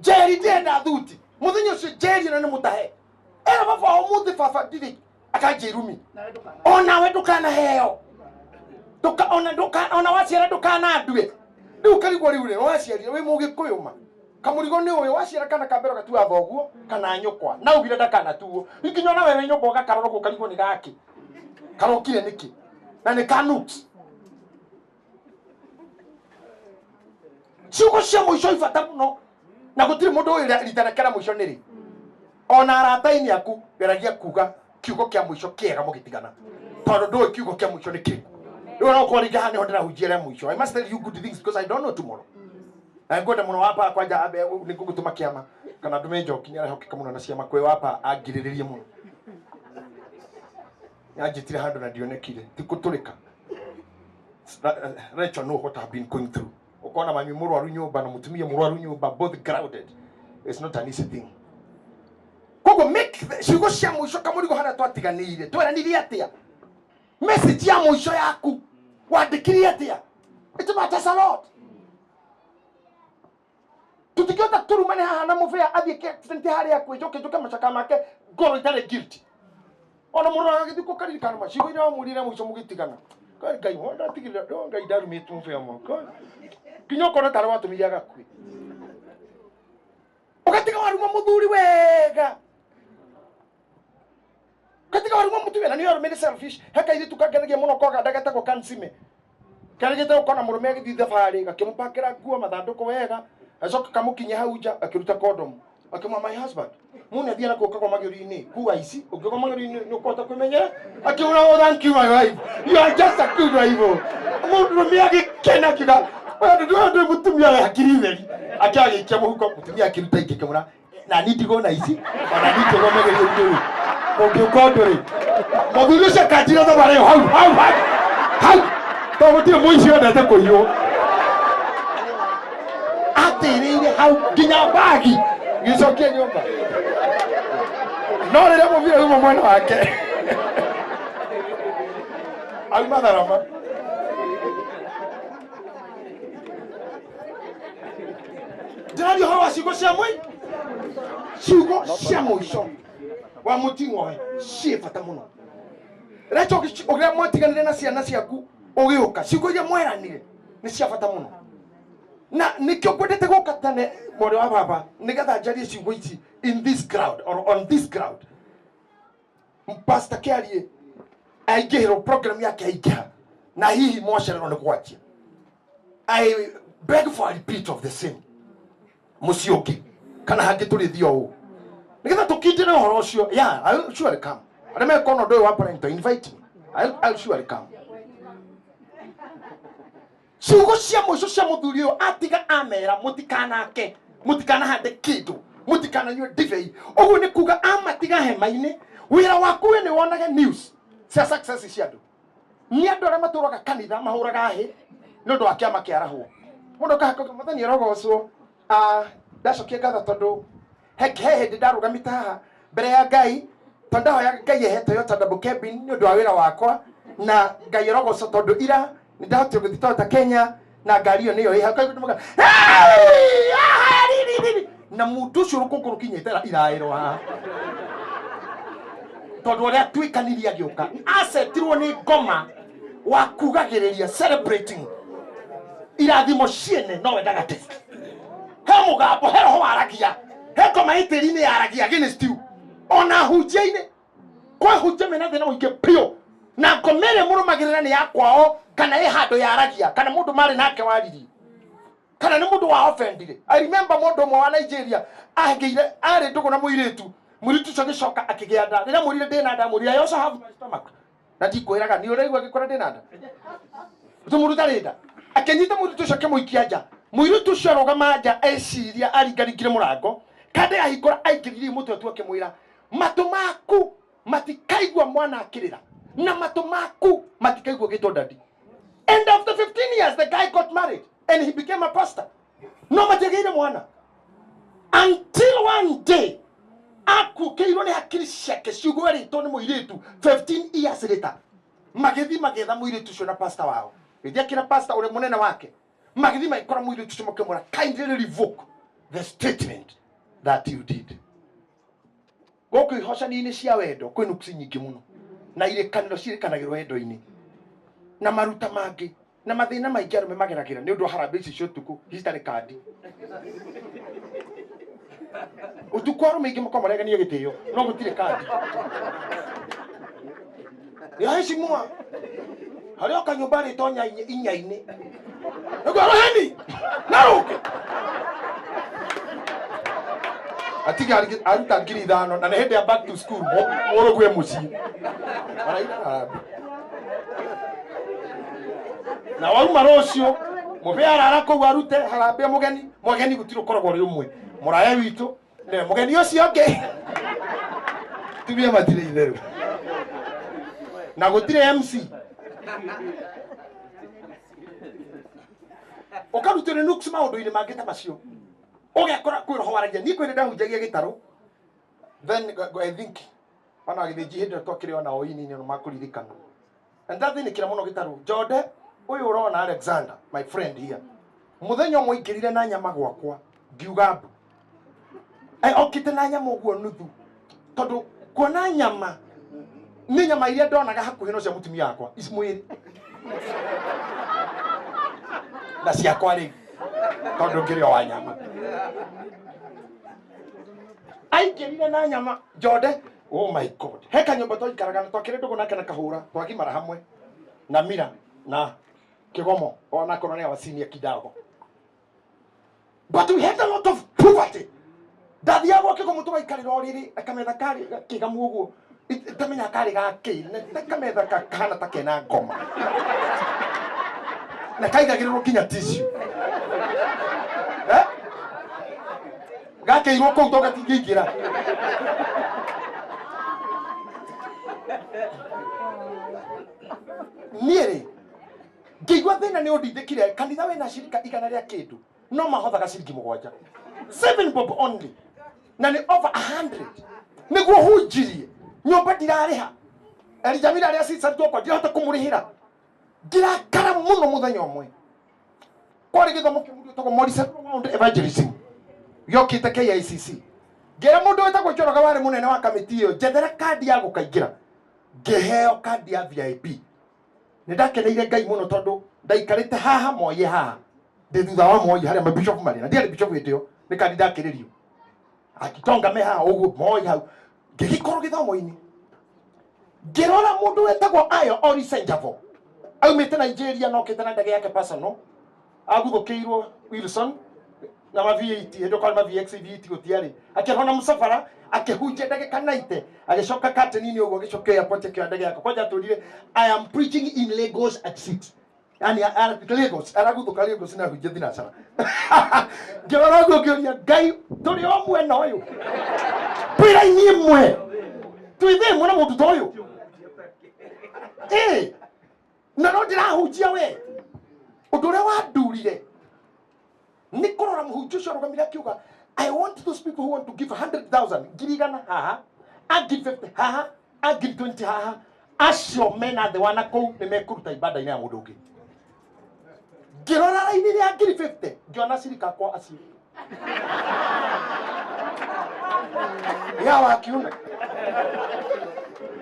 Njeri ndĩrenda thuti. Mũthenya ũcio Njeri ona nĩ mũtahe. Era baba ũmũthĩ baba ndirĩ akanjia irumi. Onawe ndũkanaheo. Ona waciara ndũkanandue. Rĩu ũkarigwo rĩu rĩ, waciarire wĩ mũgĩkũyũ ma. Kamũrigo nĩ ũyũ waciara kana ka mbere ũgatua thoguo kana nyũkwa. Na ugire ndakanatuo. Nginya ona we wĩ nyũmba ũgakarora ũguo ũkarigwo nĩ gakĩ. Karokire nĩkĩ? Na nĩ ka nukes. Ciugo cia mũico ibata mũno. Na gũtirĩ mũndũ ũĩ rita rĩake rĩa mũico nĩ rĩ. Ona arata-inĩ aku geragia kuga kiugo kĩa mũico kĩega mũgĩtigana. Tondũ ndũĩ kiugo kĩa mũico nĩ kĩrĩkũ. Rĩu ona ũkorwo rĩngĩ haha nĩho ndĩrahunjia rĩa mũico. I must tell you good things because I don't know tomorrow. Na ngwenda mũno wapa kwanja ambe nĩ ngũgũtũma kĩama kana ndũme njoki nĩ arehokeka mũno na ciama kwĩ wapa angirĩrĩrie mũno. Nyanjĩtire handũ na ndionekire. Ti gũtũrĩka. Rachel know what I've been going through. Ũkona mami mũrwaru nyũmba na mũtumia mũrwaru nyũmba, both grounded. It's not an easy thing. Koguo make ciugo cia mũico kamũrigo harĩa twatiganĩire. Tweranire atĩa? Message ya mũico yaku wandĩkire atĩa? It matters a lot. Tũtingĩhota tũrumane haha na mũbĩa athiĩ accident harĩa kwĩ njoke njoke macaka make ngoro itarĩ guilty. Ona mũndũ agagĩthiĩ kũkaririkana ma ciugo iria wamwĩrire mũico mũgĩtigana. Ngai, Ngai, wona ndatigire, no, Ngai ndarumĩtwo mũbĩa mwaka. Nginya ũkona tarĩ watũmire agakue. Ũgatiga waruma mũthuri wega. Ũgatiga waruma mũtumia, na nĩyo arũme nĩ selfish. He kairĩtu kangenagia mũno koga getagwo Kansime. Karĩgĩte gũkona mũrũme agĩthiĩ thabarĩ, gakĩmũpakĩra nguo mathandũkũ wega, acoka kamũkinyia hau nja, akĩruta condom. Akĩmwĩra, my husband, mũne athiĩ na kũu kagwa magĩrĩ-inĩ, kua ici, ũngĩgwa magĩrĩ-inĩ nĩ ũkũhota kwĩmenyera? Akĩmwĩra, oh, thank you, my wife. You are just a good wife. Mũndũrũme agĩkena akiuga, we ndũ mũtumia wĩ hakiri theri. Akĩagĩikia mũhuko, mũtumia akĩruta ingĩ, akĩmwĩra, Na ni ndigwo na ici ona ni njũgome gĩthũri ũngĩũka ũndũ rĩ mũthuri ũcio akanjira thabarĩ ĩyo hau hau hau hau tondũ gũtirĩ mũici wendete kũiywo atĩrĩire hau nginya mbagi gĩcokie nyũmba no rĩrĩa mũbira uma mwena wake auma tharama ndĩraria ũhoro wa ciugo cia mwĩ ciugo cia mũico wa mũting'oe ciĩ bata mũno recho ũrĩa mwatiganire na ciana ciaku ũgĩũka ciugo iria mweranire nĩ cia bata mũno na nĩkĩo ngwendete gũka tene mwarĩ wa baba nĩgetha njarie ciugo ici in this crowd or on this crowd. Pastor Kĩarie aingĩhĩrwo program yake aingĩha na hihi mwacererwo nĩ kwanjia. I beg for a repeat of the same mũciĩ ũngĩ kana hangĩ tũrĩthiĩ o ũũ nĩgetha tũkindĩre ũhoro ũcio. Yeah, I'll surely come. Arĩa mekona ũndũ ũyũ wa parental, invite me. I'll surely come. Ciugo cia mũico cia mũthuri ũyũ atiga amera mũtikanake mũtikanahande kĩndũ mũtikananyue ndibei ũguo nĩ kuga amatiga hema-inĩ wĩra waku we nĩ wonage news cia success cia andũ nĩ andũ arĩa matũraga kanitha mahũraga hĩ nĩ ũndũ wa kĩama kĩarahwo mũndũ akahaka mwathani arogocwo. Ah, ndacokia ngatho tondũ he hĩndĩ ndarũgamĩte haha mbere ya Ngai tondũ ndahoyaga Ngai ehe Toyota double cabin nĩ ũndũ wa wĩra wakwa na Ngai arogocwo tondũ ira nĩ ndahotire gũthiĩ Toyota Kenya na ngari ĩyo nĩyo ĩha na mũndũ ũcio rũkũngũ rũkinyĩte iraĩro haha tondũ ũrĩa atuĩkanirie agĩũka acetirwo nĩ ngoma wa kugagĩrĩria celebrating irathimo ciene no wendaga test he mũgambo he roho waragia he ngoma ĩ tĩri-inĩ yaragia against you ona hunjia-inĩ kwĩ hunjia mena thĩna mũingĩ biũ na ngoma ĩrĩa mũrũmagĩrĩra nĩ ya kwao kana ĩ handũ yaragia kana mũndũ marĩ nake waririe kana nĩ mũndũ wa offendire. I remember mũndũ ũmwe wa Nigeria agĩire arĩ ndũgũ na mũirĩtu mũirĩtu ũcio agĩcoka akĩgĩa nda rĩrĩa mwĩrire ndĩna nda mwĩrire I also have my stomach na ndikwĩraga nĩ ũraigua agĩkora ndĩna nda tũ mũndũ ũtarĩ nda akĩnyita mũirĩtu ũcio akĩmũikia nja mũirĩtu ũcio arũgama nja eciria aringaringire mũrango kande ahingũra aingĩririe mũtwe tu akĩmwĩra matũ maku matikaigua mwana akĩrĩra na matũ maku matikaigua gĩtwo daddy. And after 15 years the guy got married and he became a pastor no matiagĩire mwana until one day akukĩirwo nĩ hakiri ciake ciugo erĩtwo nĩ mũirĩtu 15 years later magĩthiĩ magĩetha mũirĩtu ũcio na pastor wao gĩthiĩ akĩra pastor ũrĩa mũnene wake magĩthiĩ magĩkora mũirĩtu ũcio makĩmwĩra kindly revoke the statement that you did. Gũkũ ihocani-inĩ cia wendo kwĩ nuksi nyingĩ mũno na irĩkanĩro cirĩkanagĩrwo wendo-inĩ na maruta mangĩ na mathĩna maingĩ arũme mageragĩra nĩ ũndũ wa harambee ici cia ũtukũ citarĩ kandi ũtukũ arũme aingĩ makoragwo maregania gĩtĩo no gũtirĩ kandi yaheshimua harĩa oka nyũmba rĩtonya inya-inĩ nĩguo roheni na rũngĩ atiga aruta 5,000 na nĩ hĩndĩ ya back to school mũrũgue mũciĩ araina harambee na wauma rũciũ mũbe arara kũu arute harambee mũgeni mũgeni gũtirĩ ũkoragwo ũrĩ ũmwe mũraya witũ nĩwe mũgeni ũcio ũngĩ tumia matirĩ itherũ na gũtirĩ MC ũkarutwo nĩ nuks maũndũ-inĩ mangĩ ta macio ũgekora kwĩ roho waragia niĩ kwĩ ndahunjagia gĩtarũ then I think ona gĩthĩnji hĩndĩ ĩyo twakĩrĩ ona o inini no makũririkana na ndathĩnĩkĩra mũno gĩtarũ Njode ũyũ ũrona Alexander my friend here mũthenya ũmwe aingĩrire na nyama gwakwa ngiuga mbu okĩte na nyama ũguo nuthu tondũ kuona nyama nĩ nyama iria ndonaga hakuhĩ no cia mũtumia wakwa ici mwĩrĩ na ciakwa rĩu tondũ ngĩrĩ o wa nyama aingĩrire na nyama Njode oh my God he kanyũmba twaikaraga na twakĩrĩ ndũgũ nake na kahũra twagimara hamwe na mira na kĩgomo onakorwo nĩ awasinia kidogo but we had a lot of poverty ndathiaga gwake kĩgomo tũgaikarĩra ũrĩrĩ na kametha karĩ kĩgamu ũguo itamenya karĩ gakĩ na kametha kahana ta kena ngoma na kaigagĩrĩrwo nginya tissue. Eh? Gakeirwo kũu to gatingĩingĩra. Niĩ rĩ ngĩigua thĩna nĩ ũndindĩkire. Kanitha wĩna cirika igana rĩa kĩndũ no mahothaga ciringi mũgwanja, 7 bob only, na nĩ over 100 nĩguo hunjirie nyũmba. Ndirarĩha Elijamira arĩa assistant wakwa, ndirahota kũmũrĩhĩra. Ngĩrakara mũno. Mũthenya ũmwe kwarĩ gĩthomo kĩa mũndũ wĩtagwo Morrison Round Evangelism gĩokĩte KICC. Ngĩra mũndũ wĩtagwo Njoroge, warĩ mũnene wa kamĩtĩ ĩyo, njethera kandi ya gũkaingĩra. Ngĩheo kandi ya VIP. Nĩ ndakeneire Ngai mũno tondũ ndaikarĩte haha Moi haha, ndĩ thutha wa Moi harĩa mabishop marĩ, na ndiarĩ bishop hĩndĩ ĩyo, nĩ kandi ndakĩrĩrio akitonga me haha ũguo, Moi hau. Ngĩgĩkorwo gĩthomo-inĩ, ngĩrora mũndũ wetagwo Ayo Orisenjavo, aumĩte Nigeria na okĩte na ndege yake personal, aguthũkĩirwo Wilson na ma V8. Hĩndĩ ĩyo kwarĩ ma VX, V8 gũtiarĩ. Akĩrwo na mũcabara, akĩhunjia ndagĩka 90, agĩcoka kateni-inĩ ũguo, agĩcoka airport, akĩoya ndege yake. Kwanja atwĩrire, "I am preaching in Lagos at 6." Yani Lagos araguthũka Lagos na hunjia thinacara. Ngĩrora ũguo ngĩũria Ngai, tũrĩ o mwena ũyũ, twĩ raini ĩmwe, twĩ thĩ ĩmwe na mũndũ ta ũyũ? Ĩ na no ndĩrahunjia we. Ũndũ ũrĩa wandurire nĩ kũrora mũhunjia ũcio arũgamire akiuga, "I want those people who want to give 100,000, 100,000 haha, a 50,000 haha, a 20,000 haha." Acio mena thĩ wa na kũu nĩ mekũruta ibada-inĩ ya mũndũ ũngĩ. Ngĩrora raini rĩa 50,000, ngĩona cirika akwa acio ya wakiuna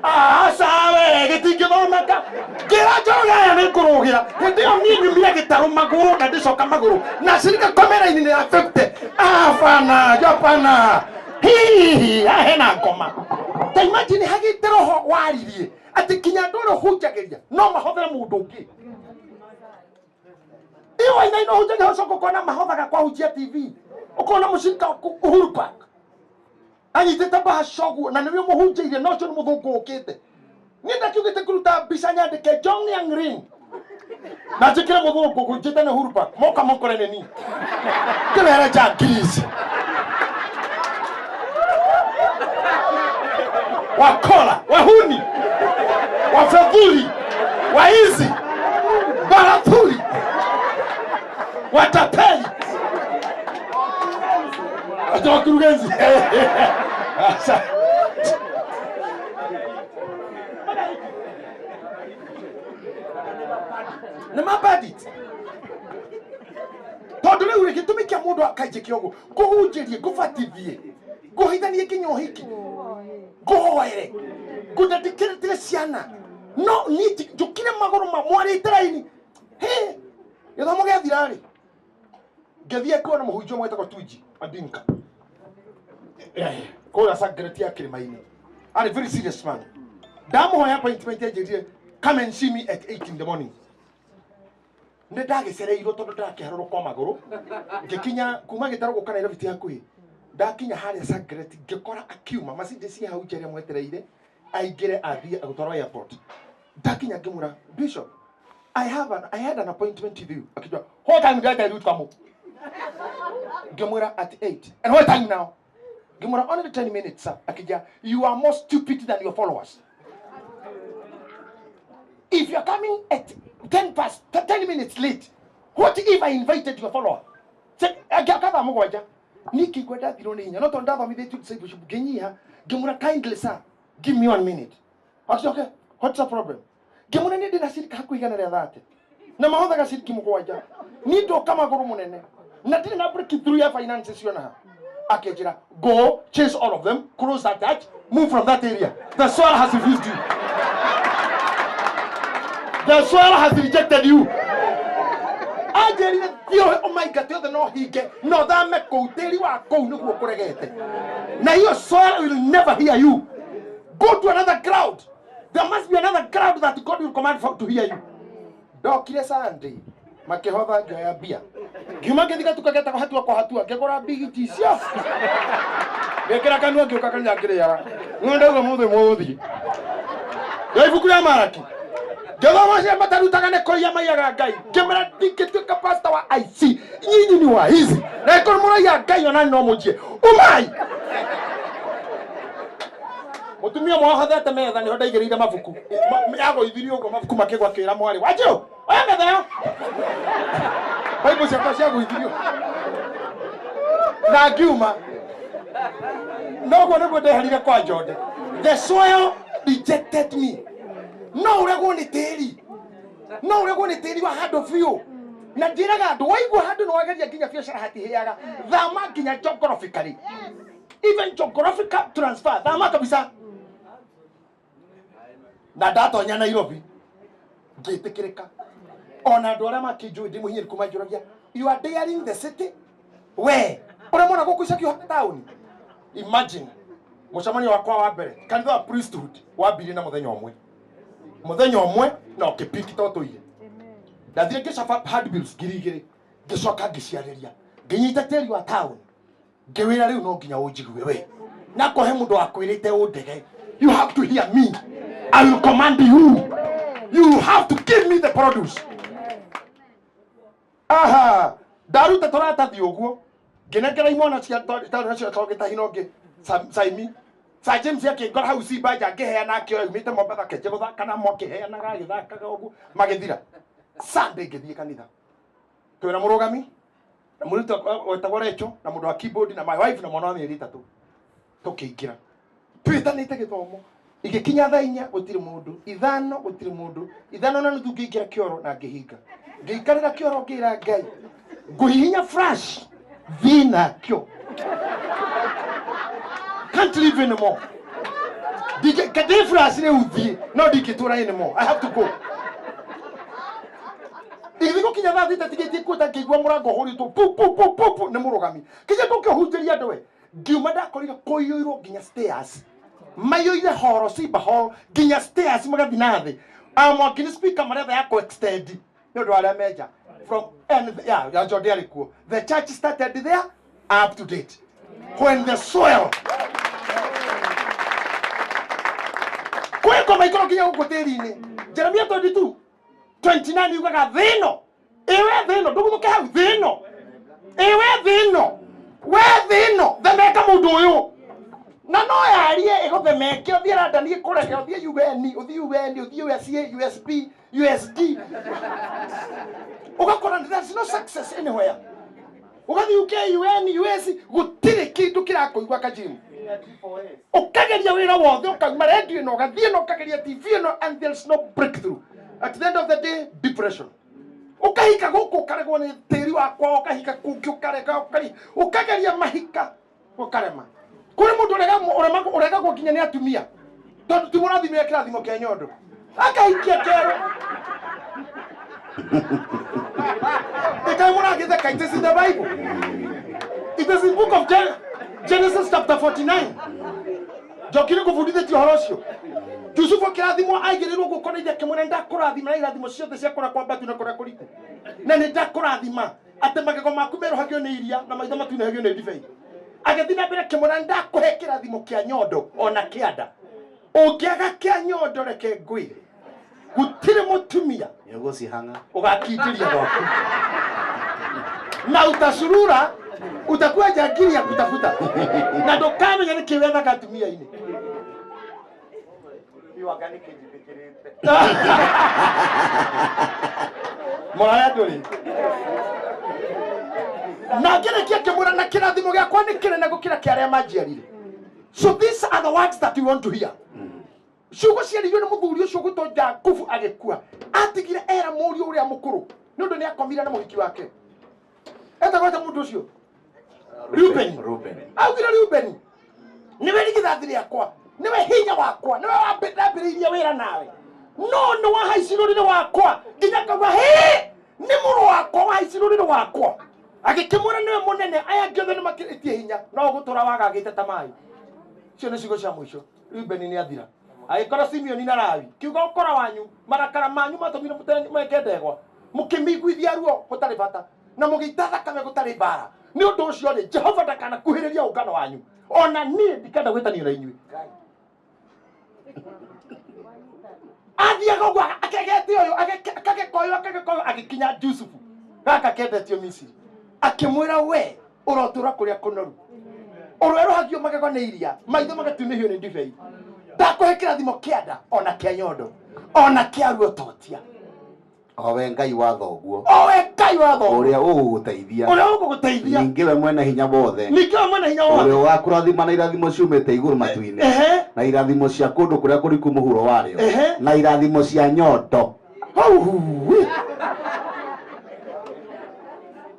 aca we gĩtingĩthomeka. Ngĩra Njoroge, aya nĩ ngũrũgĩra. Hĩndĩ ĩyo niĩ nyumire gĩtarũ magũrũ na ndĩcoka magũrũ na cirika komera-inĩ ya 50. Abana japana hihi hena ngoma. Ta imagine hagĩte roho waririe atĩ kinya andũ ũrĩa ũhunjagĩria no mahothere mũndũ ũngĩ. Iyo wainaina ũhunjagia, ũcoka ũkona mahothaga kwahunjia TV, ũkona mũcirika Uhuru Park anyitĩte bahasha ũguo, na nĩwe mũhunjĩirie, no ũcio nĩ mũthũngũ ũkĩte. Niĩ ndakiugĩte kũruta mbica nyandĩke John Yang Ring na njĩkĩre mũthũngũ kũnjĩte nĩ Uhuru Park, moka mokore nĩ niĩ ngĩwere njangiri wakora, wahuni, wafedhuli, waizi, barathuli, watapeli, hata wakurugenzi. Sasa. Nĩ mabandit tondũ rĩu rĩ gĩtũmi kĩa mũndũ akanjĩke ũguo, ngũhunjĩrie, ngũbatithie, ngũhithanie nginya ũhiki, ngũhoere, ngũdedicatire ciana, no niĩ njũkire magũrũ ma mwarĩte raini. Hĩ gĩthomo gĩathira rĩ, ngĩthiĩ kuona mũhunjia ũmwe wĩtagwo Tuji Adinka kũrĩa Sagreti ya kĩrĩma-inĩ. Arĩ very serious man. Ndamũhoya appointment, anjĩrire, "Come and see me at 8 in the morning." Nĩ ndagĩcereirwo tondũ ndĩrakĩharũrũka o magũrũ. Ngĩkinya kuma gĩtarũ gũka Nairobi ti hakuhĩ. Ndakinya harĩa Sagreti, ngĩkora akiuma Mercedes hau nja ĩrĩa mwetereire aingĩre athiĩ agũtwarwo airport. Ndakinya ngĩmwĩra, "Bishop, I had an appointment with you." Akijua, "What time did I tell you to come?" Ngĩmwĩra, "At 8." "And what time now?" Ngĩmwĩra, "Only 10 minutes, sir." Akija, "You are more stupid than your followers. If you are coming at 10 past 10 minutes late, what if I invited your follower?" Akathaa 7 niĩ ngĩigua ndathirwo nĩ hinya, no tondũ ndathomithĩtio discipleship, ngĩnyiha, ngĩmwĩra, "Kindly, sir, give me one minute." Akiuga, "Okay, what's the problem?" Ngĩmwĩra, niĩ ndĩna cirika hakuhĩ 130 na mahothaga ciringi 7. Niĩ ndoka magũrũ mũnene na ndirĩ na breakthrough ya finances cionaha. Akĩnjĩra, "Go chase all of them, close that church, move from that area. The soil has refused you. The soil has rejected you." Anjĩrire thiĩ ũmaingate othe, no hinge no thame kũu, tĩri wa kũu nĩguo kũregete, na hiyo soil will never hear you. Go to another crowd. There must be another crowd that God will command for to hear you. Ndokire Sunday, makĩhotha, ngĩoya mbia, ngiuma, ngĩthiĩ gatuka getagwo Hatua kwa Hatua, ngĩgũra mbigiti icio, ngĩkĩra kanua, ngĩũka kanitha ngĩrĩaga. Nĩ ndauga mũthĩ mũthĩ ya ibuku rĩa Maraki, ngĩthoma cia matarutaga nĩ kũiya maiyaga Ngai. Ngĩmera ndingĩtuĩka pastor wa IC, nyinyi ni wa hizi. Na ĩkorwo mũraiya Ngai ona no mũnjie umai. Mũtumia ũmwe wahothete metha nĩho ndaigĩrĩire mabuku. Yagũithirie ũguo mabuku makĩgwa akĩra mwarĩ wanjĩũ oya metha ĩyo. Bible ciakwa ciagũithirio na ngiuma. Noguo nĩguo ndeherire kwa Njonde. The soil rejected me. No ũregwo nĩ tĩri, no ũregwo nĩ tĩri wa handũ biũ. Na njĩraga andũ waigua handũ nĩ wageria nginya biacara hatihĩaga, thama nginya geographically, even geographical transfer, thama kabisa. Na ndatonya Nairobi ngĩtĩkĩrĩka, ona andũ arĩa makĩnjũĩ ndĩ mũhinyĩrĩku manjũragia, you are daring the city, we ũrĩa mwana gũkũ icakio taũni. Imagine mũcemanio wakwa wa mbere kanitha wa priesthood wambirie na mũthenya ũmwe, mũthenya ũmwe na ũkĩpiki to tũire. Ndathire ngĩcaba handbills 2000, ngĩcoka ngĩciarĩria, ngĩnyita tĩri wa taũni, ngĩwĩra rĩu no nginya ũnjigue we, na kũhe mũndũ wakwĩrĩte ũndege. You have to hear me. I will command you. You have to give me the produce. Aha, ndaruta tũratathi ũguo ngĩnengera imwana cia tarĩ nacio togĩtahino ngĩ Saimi Sir James akĩngora hau Simba nja ngĩheana, akĩoya yumĩte Mombatha akĩanjia gũthaka namo, akĩheanaga agĩthakaga ũguo magĩthira. Sunday ngĩthiĩ kanitha twĩna mũrũgami na mũrutwo wetagwo Recho na mũndũ wa keyboard na my wife na mwana wa mĩeri 3. Tũkĩingĩra twĩtanĩte gĩthomo, igĩkinya thaa 4 gũtirĩ mũndũ, 5 gũtirĩ mũndũ, 5:30 ngĩingĩra kĩoro na ngĩhinga, ngĩikarĩra kĩoro ngĩra Ngai ngũhihinya flash thiĩ nakĩo, can't live anymore. Ndĩ flash rĩu thiĩ, no ndingĩtũra anymore, I have to go. Igĩthiĩ gũkinya thaa 6 tigĩtie kuota, ngĩigua mũrango ũhũrĩtwo pu pu pu pu pu nĩ mũrũgami. Kĩnja gũkĩhunjĩria andũ we, ngiuma ndakorire kũiyũirwo nginya stairs, maiyũire horo Simba Hall nginya stairs magathiĩ na thĩ. Mwaki nĩ speaker maretha ya kũ extend nĩ ũndũ wa arĩa menja from and yeah, ya Jordan arĩ kuo. The church started there up to date when the soil kwĩ ngoma ikoro nginya gũkũ tĩri-inĩ. Jeremia 22:29 yugaga thĩ ĩno, ĩwe thĩ ĩno, ndũgũthũke hau, thĩ ĩno, ĩwe thĩ ĩno, we thĩ ĩno, themeka mũndũ ũyũ na no yarie ĩgũthemeke, ũthiĩ London ĩkũrege, ũthiĩ UN, ũthiĩ UN, ũthiĩ USA, USB, USD, ũgakora there's no success anywhere. Ũgathiĩ UK, UN, US, gũtirĩ kĩndũ kĩrakũigua kajimu. Ũkageria wĩra wothe, ũkauma radio ĩno, ũgathiĩ ĩno, ũkageria TV ĩno, and there's no breakthrough. At the end of the day, depression. Ũkahika gũkũ ũkaregwo nĩ tĩri wakwa, ũkahika kũngĩ ũkarega, ũkageria mahika ũkarema. Kũrĩ mũndũ ũregagwo nginya nĩ atumia tondũ ti mũrathimire kĩrathimo kĩa nyondo, akahikia kerũ. Ĩkaĩ mũragĩtheka? It is in the Bible. It is in book of Genesis chapter 49. Njoki nĩ ngũbundithĩtie ũhoro ũcio. Jusufu akĩrathimwo aigĩrĩrwo guoko na ithe akĩmwĩra ndakũrathima na irathimo ciothe cia kũrĩa kwambatu na kũrĩa kũriku, na nĩ ndakũrathima atĩ magego maku merũhagio nĩ iria na maitho matunĩhagio nĩ ndibei. Agĩthiĩ na mbere akĩmwĩra ndakũhe kĩrathimo kĩa nyondo ona kĩa nda. Ũngĩaga kĩa nyondo, reke ngwĩre gũtirĩ mũtumia nĩũgũcihang'a ũgakindĩria gwaku na utacurura, utakuwa jangiri ya kutafuta na ndũkamenya nĩkĩ wethaga atumia-inĩ. Iwanga nĩ kĩnjĩtĩkĩrĩte. Mũraya ndũrĩ na ngĩrĩkia ngĩmwĩra na kĩrathimo gĩakwa nĩ kĩnene gũkĩra kĩa arĩa manjiarire. So these are the words that you want to hear. Ciugo ciaririo nĩ mũthuri ũcio gwĩtwo Jakubu agĩkua, atigire era mũriũ ũrĩa mũkũrũ nĩ ũndũ nĩ akomire na mũhiki wake etagwo atĩa mũndũ ũcio? Reuben. Reuben. Augire Reuben nĩwe rigithathi rĩakwa, nĩwe hinya wakwa, nĩwe ndambĩrĩirie wĩra nawe, no nĩ wahaicirwo rũrĩrĩ wakwa nginya ngauga hĩ nĩ mũrũ wakwa wahaicirwo rũrĩrĩ wakwa. Agĩkĩmwĩra nĩwe mũnene, aya angĩ othe nĩ makĩrĩtie hinya, no gũtũra wagagĩte ta maĩ. Icio nĩ ciugo cia mũico. Reuben nĩ athira agĩkora Simeoni na Lawi kiuga ũkora wanyu marakara manyu matũmire mweke ndegwa mũkĩmĩiguithia ruo gũtarĩ bata na mũgĩita thakame gũtarĩ mbara. Nĩ ũndũ ũcio rĩ, Jehova ndakanakuhĩrĩria ũngano wanyu, ona niĩ ndikenda gwĩtanio na inyuĩ. Athiaga ũguo akegete ũyũ, akageka ũyũ, akageka ũyũ, agĩkinya Jusufu gaka kendetio Misiri, akĩmwĩra we Ũrotũra kũrĩa kũnoru. Ũrwerũhagio magego nĩ iria, maitho magatunĩhio nĩ ndibei. Ndakũhe kĩrathimo kĩa nda ona kĩa nyondo ona kĩa ruototia. Owe Ngai wa thoguo. Owe Ngai wa thoguo. Ũrĩa ũgũgũteithia. Ũrĩa ũgũgũteithia. Ningĩ we mwene hinya wothe. Ningĩ we mwene hinya wothe. Ũrĩa ũgakũrathima na irathimo ciumĩte igũrũ matu-inĩ. Na irathimo cia kũndũ kũrĩa kũriku mũhuro warĩo. Na irathimo cia nyondo.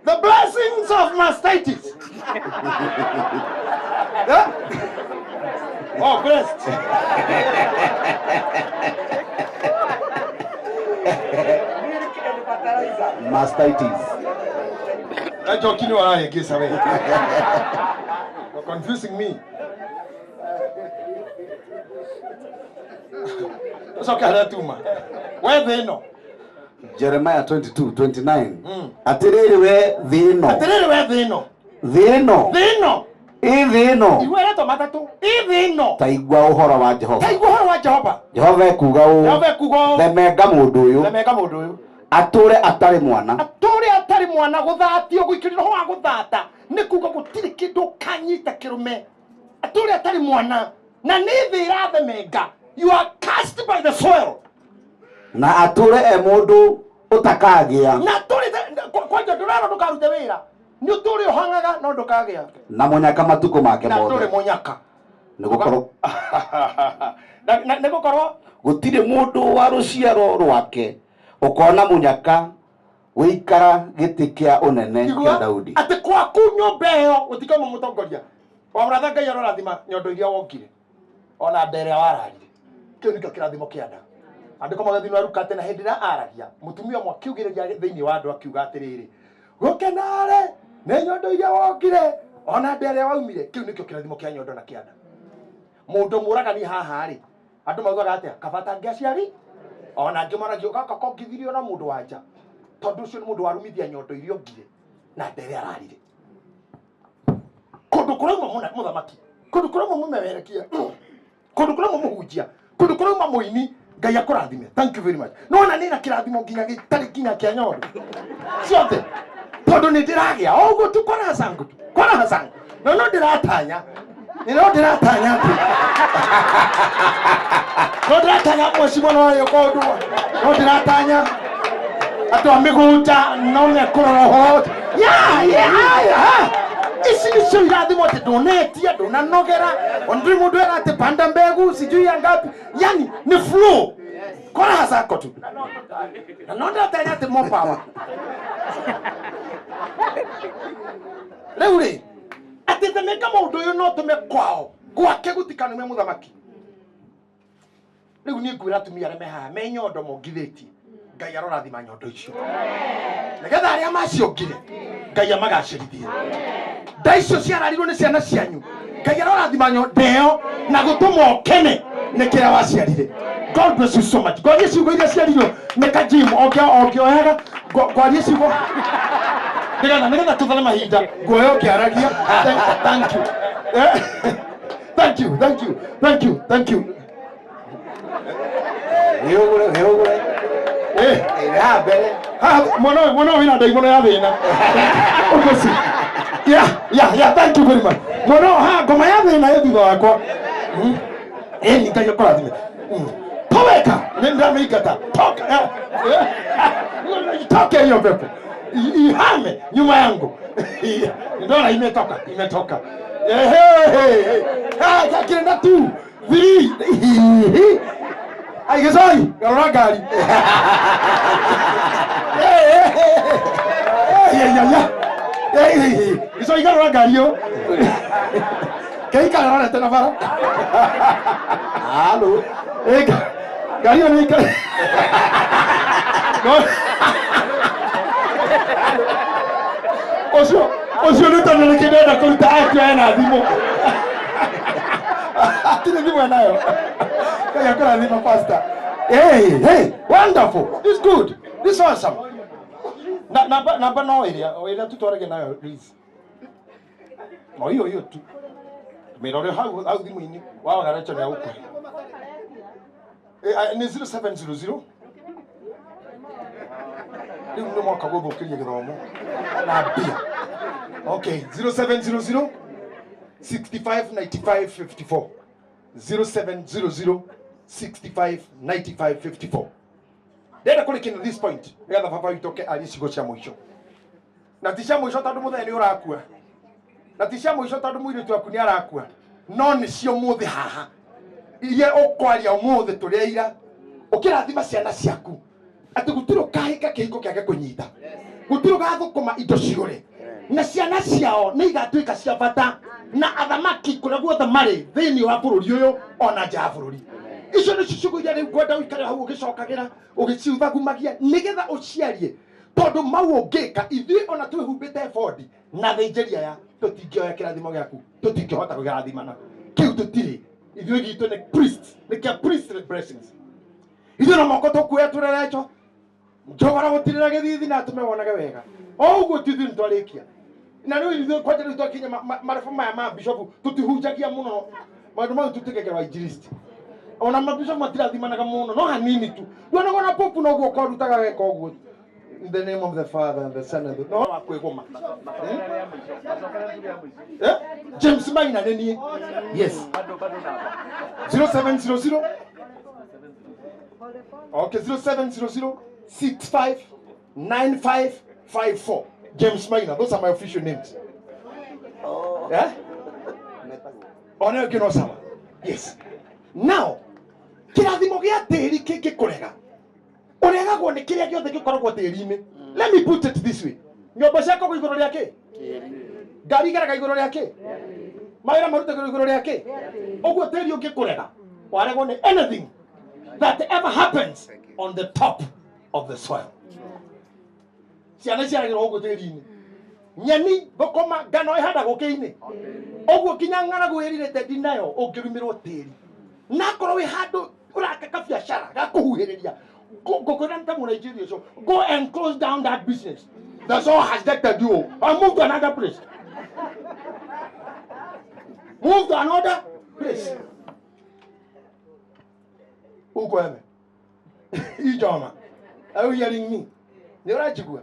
The blessings of mastitis. Yeah? Oh, blessed. Mastitis. That's what you're confusing me. That's okay, too much. Where they know? Jeremiah 22:29. Atiriri we thino. Atiriri we thino. Thino. Thino. Ithino. Iweretwo matatu. Ithino. Ta igua ũhoro wa Jehova. Ta igua ũhoro wa Jehova. Jehova ekuuga ũũ. Jehova ekuuga ũũ. Themenga mũndũ ũyũ. Themenga mũndũ ũyũ. Atũre atarĩ mwana. Atũre atarĩ mwana gũthatio gũikĩrio roho wa gũthata nĩ kuuga gũtirĩ kĩndũ kanyita kĩrũme. Atũre atarĩ mwana na nĩ thĩ ĩrathemenga. You are cast by the soil. Na atũre e mũndũ ũtakagĩa. Na atũre kwanja ndũrarwo ndũkarute wĩra. Nĩ ũtũre ũhang'aga no ndũkagĩa. Na mũnyaka matukũ make mothe. Na atũre mũnyaka. Nĩgũkorwo nĩgũkorwo gũtirĩ mũndũ wa rũciaro rwake ũkona mũnyaka wĩikara gĩtĩ kĩa ũnene kĩa Daudi. Atĩ kwaku nyũmba ĩyo gũtikauma mũtongoria. Wa mũratha Ngai arorathima nyondo iria wongire ona nda ĩrĩa wararire. Kĩu nĩkĩo kĩrathimo kĩa nda. Andĩko magathino arukate na hĩndĩ ĩrĩa aragia mũtumia ũmwe akiugĩrĩria thĩinĩ wa andũ akiuga atĩrĩrĩ, gũkenare nĩ nyondo iria wongire ona nda ĩrĩa waumire. Kĩu nĩkĩo kĩrathimo kĩa nyondo na kĩa nda. Mũndũ mũragani haha rĩ, andũ maugaga atĩa? Kaba atangĩaciari ona angĩ maragio gaka kongithirio na mũndũ wa nja tondũ ũcio nĩ mũndũ warumithia nyondo iria ongire na nda ĩrĩa ararire. Kũndũ kũrauma mũthamaki, kũndũ kũrauma mũmemerekia, kũndũ kũrauma mũhunjia, kũndũ kũrauma mũini. Ngai akũrathime. Thank you very much. No na nĩ na kĩrathimo nginya gĩtarĩ nginya kĩa nyondo ciothe tondũ nĩ ndĩragĩa o ũguo tu kwa raha zangu tu, kwa raha zangu. No no ndĩratanya, no ndĩratanya atĩ no ndĩratanya mweci mwana wayo kwa ũndũ, no ndĩratanya andũ a mĩgũnda no mekũrora ũhoro. Ya ya ya ici nĩcio irathimo atĩ ndũnetia ndũnanogera ona ndũrĩ mũndũ era atĩ panda mbegu sijui ya ngapi, yani ni flow kwa raha zako tu. Na no ndĩratanya atĩ more power. Rĩu rĩ atĩ themenga mũndũ ũyũ no tũme kwao gwake gũtikanume mũthamaki. Rĩu niĩ ngwĩra atumia arĩa me haha me nyondo mongithĩtie, Ngai arorathima nyondo icio nĩgetha arĩa maciongire Ngai amagacĩrithie. Nda icio ciararirwo nĩ ciana cianyu, Ngai arorathima nyondo ĩyo na gũtũma ũkene nĩ kĩrĩa waciarire. God bless you so much. Ngwarie ciugo iria ciarirwo nĩ Kajim okĩoyaga ngwarie ciugo nĩgetha tũthare mahinda nguoya ũkĩaragia. Thank you. Thank you, thank you, thank you, thank you. Wĩhũgũre, wĩhũgũre. Haha mbere. Haha mwana ũyũ wĩna ndaimono ya thĩna. Ũguo Yeah, yeah, yeah, thank you very much. Mwana ũyũ haha ngoma ya thĩna ĩ thutha wakwa. Ĩni Ngai akũrathime. Toweka, nĩ ndĩramĩingata. Toka. Toke hiyo pepo. Ihame nyuma yangu. Ndona imetoka, imetoka. Ehe. Ah, kirenda 2 3. Ai gĩcoi, garũra ngari. Gĩcoi garũra ngari ĩyo. Keikara rorete na bara. Halo. Ngari ĩyo nĩ ikara. Ũcio nĩ tondũ nĩkĩ ndĩrenda kũruta akĩoya na thimũ. Hatirĩ thimũ enayo. Ngai akũrathima pastor. Hey, hey, wonderful. This is good. This is awesome. Namba no ĩrĩa ĩrĩa tutwarage nayo please. No hiyo hiyo tu. Mĩrore hau hau thimũ-inĩ wawaga Rachel nĩ agũkũhe. Nĩ 0700. Rĩu nĩ mwaka gũthũkĩria gĩthomo na mbia. Okay, 0700 65 95 54. 0700 65 95 54. Ndenda kũrĩkina this point nĩgetha baba witũ oke arie ciugo cia mũico. Na ti cia mũico tondũ mũthenya nĩ ũrakua, na ti cia mũico tondũ mũirĩtu waku nĩ arakua, no nĩcio mũthĩ haha iria ũkwaria ũmũthĩ tũrĩ aira ũkĩrathima ciana ciaku atĩ gũtirĩ ũkahĩka kĩhiko kĩage kũnyita, gũtirĩ ũgathũkũma indo ciũre, na ciana ciao nĩ igatuĩka cia bata na athamaki kũrĩa guothe marĩ thĩinĩ wa bũrũri ũyũ ona nja ya bũrũri. Icio nĩcio ciugo iria rĩu ngwenda ũikare hau ũgĩcokagĩra ũgĩciuthagumagia nĩgetha ũciarie, tondũ mau ũngĩka ithuĩ ona twĩhumbĩte ebodi na thĩnjĩri aya tũtingĩoya kĩrathimo gĩaku, tũtingĩhota kũgĩrathimana kĩu tũtirĩ. Ithuĩ gitũ nĩ priest, nĩ kĩa priest blessings. Ithuĩ no moko tũkuoya tũrereco njogora gũtirĩra gĩthithi na atũme wonage wega o ũguo ti ithuĩ nĩtwarĩkia. Na rĩu ithuĩ kwanja rĩu twakinya marebo maya ma bishopu tũtihunjagia mũno maũndũ mau, tũtigekera injilisti ona mabishopu matirathimanaga mũno no hanini tu. Nduonaga ona popu noguo ũkorutaga weka ũguo. In the name of the Father and the Son and the no wa kwĩgũma. Eh? James Maina nĩ niĩ. Yes. 0700. Okay, 0700 65 95 54. James Maina, those are my official names. Yeah? Ona ũngĩ no sawa. Yes. Now, kĩrathimo gĩa tĩri kĩngĩkũrega, ũregagwo nĩ kĩrĩa gĩothe gĩkoragwo tĩri-inĩ. Let me put it this way. Nyũmba ciakagwo igũrũ rĩa kĩ? Ngari igeraga igũrũ rĩa kĩ? Mawĩra marutagĩrwo igũrũ rĩa kĩ? Ũguo tĩri ũngĩkũrega, waregwo nĩ anything that ever happens on the top of the soil. Ciana ciaragĩrwo ũguo tĩri-inĩ. Nyeni, thũkũma, ngano ĩhandagwo kĩ-inĩ. Ũguo nginya ng'aragu ĩrirĩte ndinayo ũngĩrumĩrwo tĩri. Na akorwo wĩ handũ ũraka kabiacara ga kũhuhĩrĩria, ngũkwĩra nĩ ta Mũnaijeria ũcio, go and close down that business. That's all has detected you. And move to another place. Move to another place. Uko eme. Ijoma. Are you hearing me? Nĩ ũranjigua?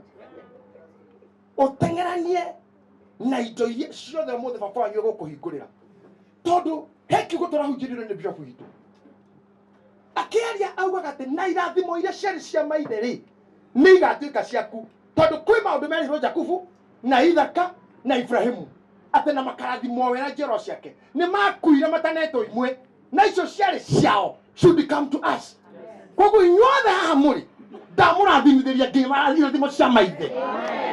Ũteng'eranie na indo iria ciothe ũmũthĩ baba wanyu egũkũhingũrĩra. Tondũ he kiugo tũrahunjĩrĩrio nĩ bishop witũ. Akĩaria augaga atĩ na irathimo iria ciarĩ cia maithe rĩ, nĩ igatuĩka ciaku. Tondũ kwĩ maũndũ merĩirwo Jakubu na Ithaka na Ibrahimu atĩ na makarathimwo we na njiarwa ciake nĩ makuire matanetwo imwe na icio ciarĩ ciao should come to us. Koguo inyuothe haha mũrĩ ndamũrathimithĩria nginya irathimo cia maithe.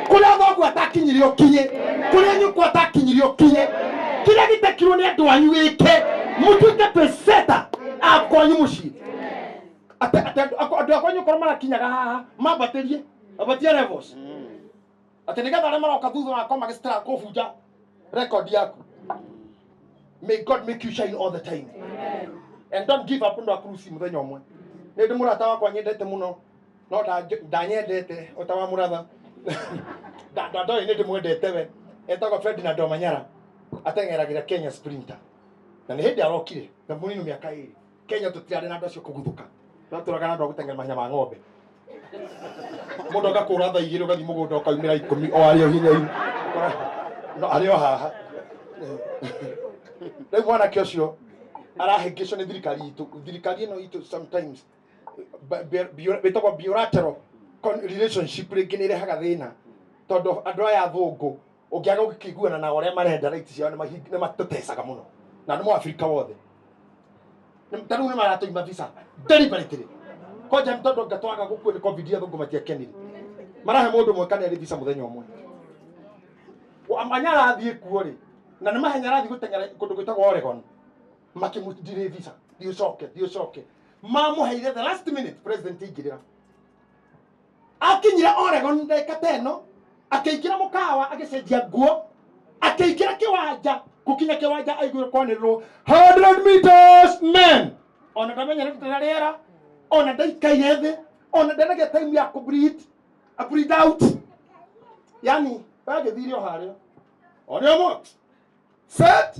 Kũrĩa thoguo atakinyire ũkinye, kũrĩa nyũkwa atakinyire ũkinye, kĩrĩa gĩtekirwo nĩ andũ anyu wĩke, mũtuĩke peseta a kwanyu mũciĩ. Atĩ andũ a kwanyu korwo marakinyaga haha mambatĩrie ambatie levels atĩ nĩgetha arĩa maroka thutha wakwa magĩcitara kũbunja record yaku. May God make you shine all the time. And don't give up ũndũ wa cruise mũthenya ũmwe. Nĩ ndĩ mũrata wakwa nyendete mũno no ndanyendete o ta wa mũratha. Ndoĩ nĩ ndĩmwendete we. Etagwo Ferdinand Omanyala ateng'eragĩra Kenya sprinter. Na nĩ hĩndĩ arokire na mũnini mĩaka ĩrĩ. Kenya tũtirarĩ na andũ acio kũguthũka. Twatũraga na andũ a gũteng'era mahenya ma ng'ombe. Mũndũ agakũra thaa igĩrĩ ũgathiĩ mũgũnda ũkaumĩra ikũmi o arĩ o hinya-inĩ. No arĩ o haha. Rĩu mwanake ũcio arahĩngĩcwo nĩ thirikari itũ. Thirikari ĩno itũ sometimes ĩtagwo bilateral relationship rĩngĩ nĩ ĩrehaga thĩna. Tondũ andũ aya athũngũ ũngĩaga gũkĩiguana na ũrĩa marenda right ciao nĩ matũtecaga mũno. Na nĩ mũabirika wothe. Ta rĩu nĩ maratũima visa deliberately. Kwanja nĩ tondũ ngatwaga gũkuo nĩ COVID athũngũ matiakenire. Marahe mũndũ ũmwe kana erĩ visa mũthenya ũmwe. Amanya arathiĩ kuo rĩ, na nĩ mahenya arathiĩ gũteng'era kũndũ gwĩtagwo Oregon. Makĩmũdirĩ visa, thiĩ ũcoke, thiĩ ũcoke. Mamũheire the last minute president aingĩrĩra. Akinyire Oregon ndagĩka ta ĩno, akĩingĩra mũkawa agĩcenjia nguo, akĩingĩra kĩwanja, gũkinya kĩwanja aiguire kwanĩrĩrwo 100 meters men. Ona ndamenyerete na rĩera, ona ndaikaire thĩ, ona ndanagĩa time ya kũ breathe, a breathe out. Yani bagĩthire o harĩa. On your marks. Set.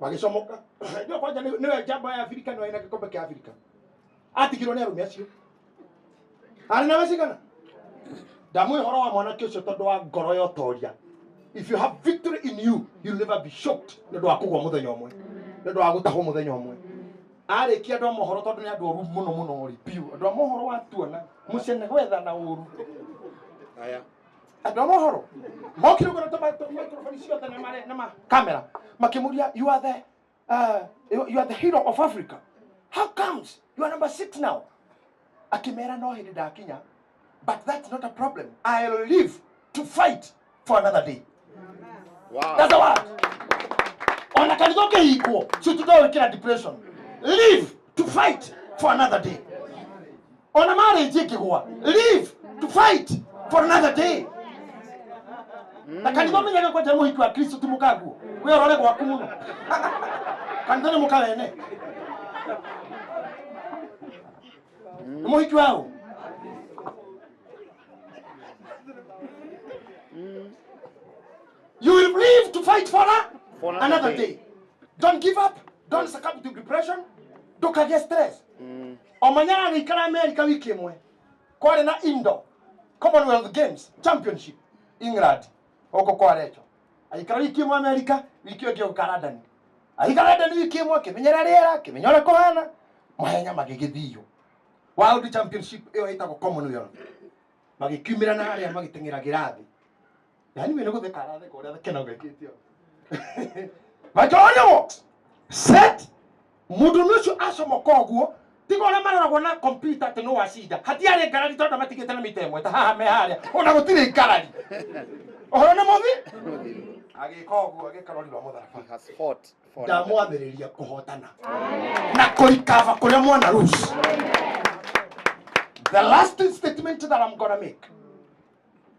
Magĩcomoka. Ndio kwanja nĩwe njamba ya Afrika nĩwe ĩna gĩkombe kĩa Afrika. Atigirwo nĩ arũme acio. Arĩ na cigana? Ndamwĩ ũhoro wa mwanake ũcio tondũ wa ngoro ya ũtoria. If you have victory in you, you'll never be shocked. Nĩ ũndũ wa kũgwa mũthenya ũmwe, nĩ ũndũ wa gũtahwo mũthenya ũmwe. Arĩkia andũ a mohoro tondũ nĩ andũ oru mũno mũno rĩ biũ. Andũ a mohoro watuona mũcene gwetha na ũru. Aya. Andũ a mohoro mokire ũguo na microphone ciothe na ma camera makĩmũria, you are the you are the hero of Africa. How comes you are number 6 now? Akĩmera no hĩndĩ ndakinya, but that's not a problem. I'll live to fight for another day. Wow. That's the word. Ona kanitha ũkĩhingwo, cio tũtawĩkĩra depression. Live to fight for another day. Ona marriage ĩkĩgwa, live to fight for another day. Na kanitha ũmenyage kwanja mũhiki wa Kristo ti mũkaguo. Wĩ ũrore gwaku mũno. Kanitha nĩ mũka wene. Nĩ mũhiki wa ũ? You will live to fight for another day. Don't give up. Don't succumb to depression. Ndũkagĩe stress. Omanyara agĩikara America wiki ĩmwe. Kwarĩ na Indo Commonwealth Games Championship England. Gũkũ kwarecho. Aikara wiki ĩmwe America, wiki ĩyo ĩngĩ gũka London. Aikara London wiki ĩmwe akĩmenyera rĩera, akĩmenya ũrĩa kũhana. Mahenya magĩgĩthio. World Championship ĩyo ĩtagwo Commonwealth. Magĩkiumĩra na harĩa magĩteng'eragĩra thĩ. Yani we nĩ gũtheka aratheka ũrĩa kenago ĩkĩtio. Makĩonio set mũndũ ũcio acomoka ũguo tiga ũrĩa maroragwo na computer atĩ nĩ wacinda. Hatiarĩ ngarari tondũ matigĩte na mita ĩmwe ta haha me harĩa. Ona gũtirĩ ngarari. Ũhoro nĩ mũthi? Agĩka ũguo agĩka rori rwa mũtharaba. He has fought for another. Ndamwathĩrĩria kũhotana na kũrikava kũrĩa mwana lose. The last statement that I'm gonna make.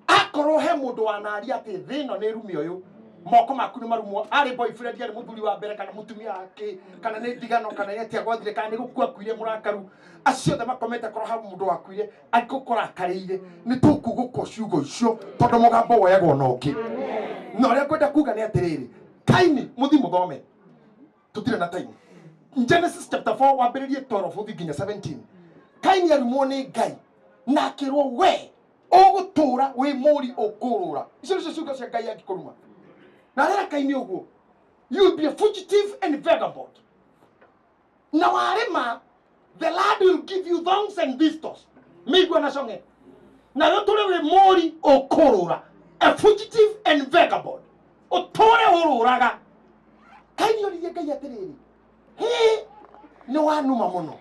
Akorwo he mũndũ wanaria atĩ thĩ ĩno nĩ rume ũyũ, moko maku nĩ marumwo, arĩ boyfriend, arĩ mũthuri wa mbere kana mũtumia wake, kana nĩ ndigano, kana nĩ atĩa gwathire, kana nĩ gũkua akuire mũrakaru, acio othe makomete korwo hau mũndũ wakuire angĩkũrakarĩire, nĩ tũkugũkwo ciugo icio tondũ mũgambo woyagwo na ũngĩ. Na ũrĩa ngwenda kuga nĩ atĩrĩrĩ, Kaini mũthi mũthome, tũtirĩ na time. Genesis chapter 4 wambĩrĩrie 12 ũthiĩ nginya 17. Kaini arumwo nĩ Ngai na akĩrwo we ũgũtũra wĩ mũri ũkũrũra. Icio nĩcio ciugo cia Ngai angĩkũruma. Na rĩrĩa Kaini ũguo, you will be a fugitive and vagabond. Na warĩma, the land will give you thorns and thistles. Mĩigua na cong'e. Na ũtũre wĩ mũri ũkũrũra, a fugitive and vagabond. Ũtũre ũrũraga. Kaini oririe Ngai atĩrĩrĩ, hĩ nĩ wanuma mũno.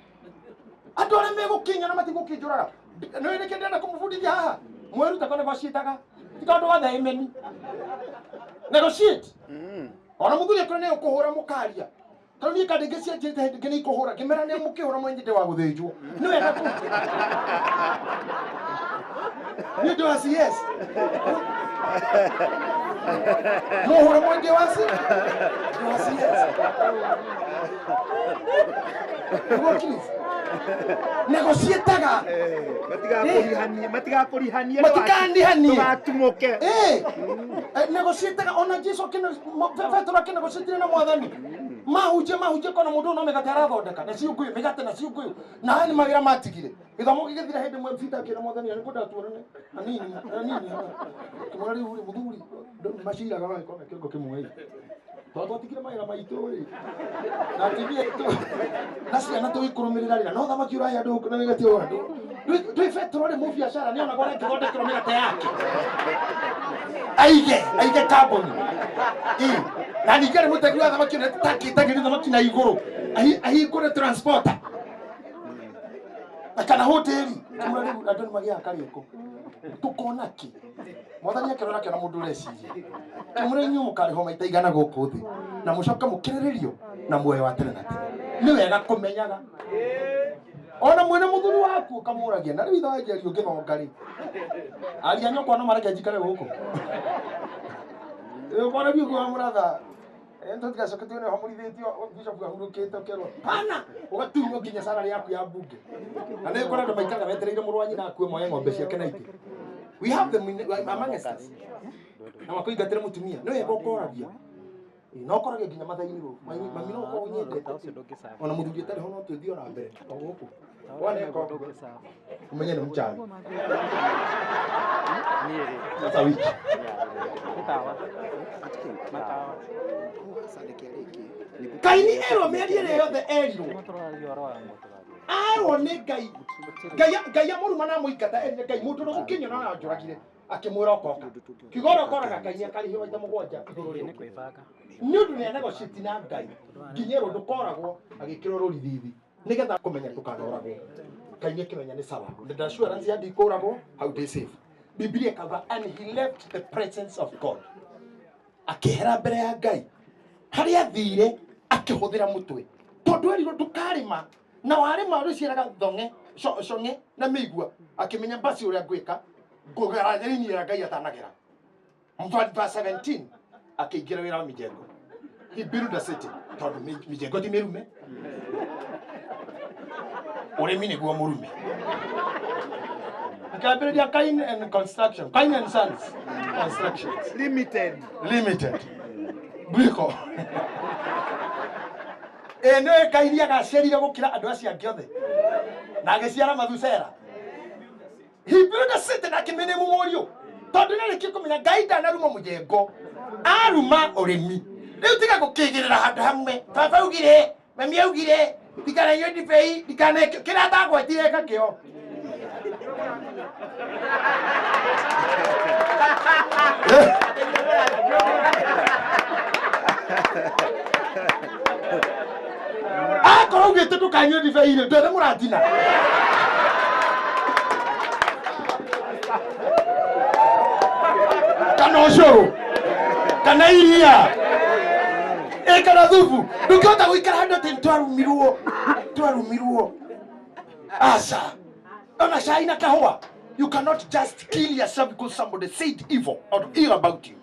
Andũ arĩa megũkĩnya na matigũkĩnjũraga. Nĩ nĩkĩ ndĩrenda kũmũbundithia haha? Mwĩrute ko negotiataga. Ti tondũ othe ĩmeni. Negotiate. Ona mũthuri akorwo nĩ ũkũhũra mũkaria. Tondũ niĩ kandi ingĩ cianjĩrĩte hĩndĩ ĩngĩ nĩ ikũhũra. Ngĩmera nĩ mũkĩhũra mwenye ndĩ wa gũthĩnjwo. Nĩ wega kũ. Nĩ ũndũ wa CS. Mũhũra mwenye wa C. Wa CS. Nĩguo Chris. Negotiataga. Matigakũrihanie. Matikandihanie. Ndũgatumũke. Negotiataga ona Jesu Petero akĩnegotiatire na mwathani. Mahunjie kona mũndũ no mĩgate arathondeka na ciũngũyũ, mĩgate na ciũngũyũ. Na haya nĩ mawĩra matigire. Gĩthomo gĩgĩthira hĩndĩ ĩmwe Peter akĩra mwathani, nĩ ngwenda tuonane hanini, hanini. Kĩmwĩra rĩu rĩ, mũthuri, maciraga magĩkorwo me kĩongo kĩmwe ĩ. Tondũ twatigire mawĩra maitũ ĩ. Na atumia aitũ, na ciana tũgĩkũrũmĩrĩra rĩra. No thamaki ũrahe andũ gũkũ na mĩgate ũyũ andũ. Ndwĩ Petero rĩ, mũbiacara nĩ onagwo arengĩthondekerwo mĩgate yake. Aige kambuni. Na ningĩ arĩ mũtegi wa thamaki ũrĩa takĩtagĩria thamaki na igũrũ. Ahingũre transporter. Na kana hoteli. Kĩmwĩra rĩu andũ nĩ magĩaga karĩko. Tũkona kĩ? Mwathani akĩrora akĩona mũndũ ũreciria. Kĩmwĩra inyuĩ mũkarĩhwo maita igana gũkũ thĩ. Na mũcoke mũkĩrĩrĩrio na muoyo wa tene na tene. Nĩ wega kũmenyaga. Ona mwene mũthuri waku ũkamũragia, na rĩu ithe wa Njeri ũngĩthonga rĩ. Aria nyũkwa no mareke njikare gũkũ. Ũkona biũ kwa mũratha. Tũtigacoke tuone hamũrithĩtio bishop ahurũkĩte ũkerwo pana ũgatunywo nginya salary yaku ya mbunge. Na nĩ ũkora andũ maikaraga metereire mũrũ wa nyina akue moe ng'ombe ciake na itĩ. We have them among us. Na makũingatĩre mũtumia. Nĩ wega ũkoragia. No korage nginya mathainirwo mami no korwo nyendete ona muthuri atarĩ ho no twĩthiĩ ona mbere o gũkũ waneko umenye nĩ mchawi. That's a witch. Kaini erwo mĩario ĩrĩa yothe erirwo arwo nĩ Ngai. Ngai amũruma na amũingata erire Ngai mũndũ ũrĩa ũgũkĩnyona na anjũragire akĩmwĩra ũkoka kiugo ũrĩa ũkoraga Ngai nĩakarĩhio maita mũgwanja igũrũ rĩu nĩ ũndũ nĩanegotiate na Ngai nginya erwo ndũkoragwo agĩkĩrwo rũri thithi nĩgetha kũmenya ndũkanoragwo. Ngai nĩakĩmenya nĩ sawa the assurance ya ndikũragwo hau ndĩ safe. Biblia ĩkauga and he left the presence of God, akĩehera mbere ya Ngai harĩa athire akĩhũthĩra mũtwe tondũ erirwo ndũkarĩma na warĩma ũrĩciaraga thong'e cong'e na mĩigua akĩmenya basi ũrĩa ngwĩka ngũgera njĩra-inĩ ĩrĩa Ngai atanagera. Verse 17 akĩingĩra wĩra wa mĩjengo. He built a city tondũ mĩjengo ti mĩrume, ũrĩmi nĩguo mũrume. Akĩambĩrĩria Kain and Construction, Kain and Sons Constructions Limited Bwiko. Nĩwe Kaini agaciarire gũkĩra andũ acio angĩ othe na agĩciara Mathusera. He built a city na akĩmĩnĩmu mũriũ tondũ nĩarĩkie kũmenya Ngai ndanaruma mũjengo aruma ũrĩmi. Rĩu tiga gũkĩgĩrĩra handũ hamwe. Baba augire, mami augire, ndikananyue ndibei, ndikaneke kĩrĩa atagwetire eka kĩo. Akorwo augĩte ndũkanyue ndibei rĩ, ndwethe mũratina. Kana ũcũrũ kana iria kana thubu ndũngĩhota gũikara handũ atĩ nĩtwarumirwo twarumirwo. Aca ona cai na kahũa. You cannot just kill yourself because somebody said evil or ill about you.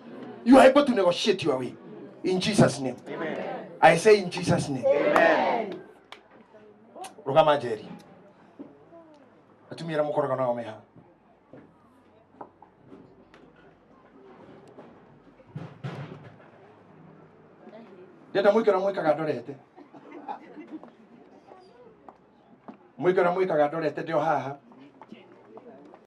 You are able to negotiate your way. In Jesus' name. Amen. I say in Jesus' name. Amen. Rugama Jerry. Atumia arĩa mũkoragwo nao me haha. Ndĩrenda mwĩke ũrĩa mwĩkaga ndorete. Mwĩke ũrĩa mwĩkaga ndorete ndĩ o haha.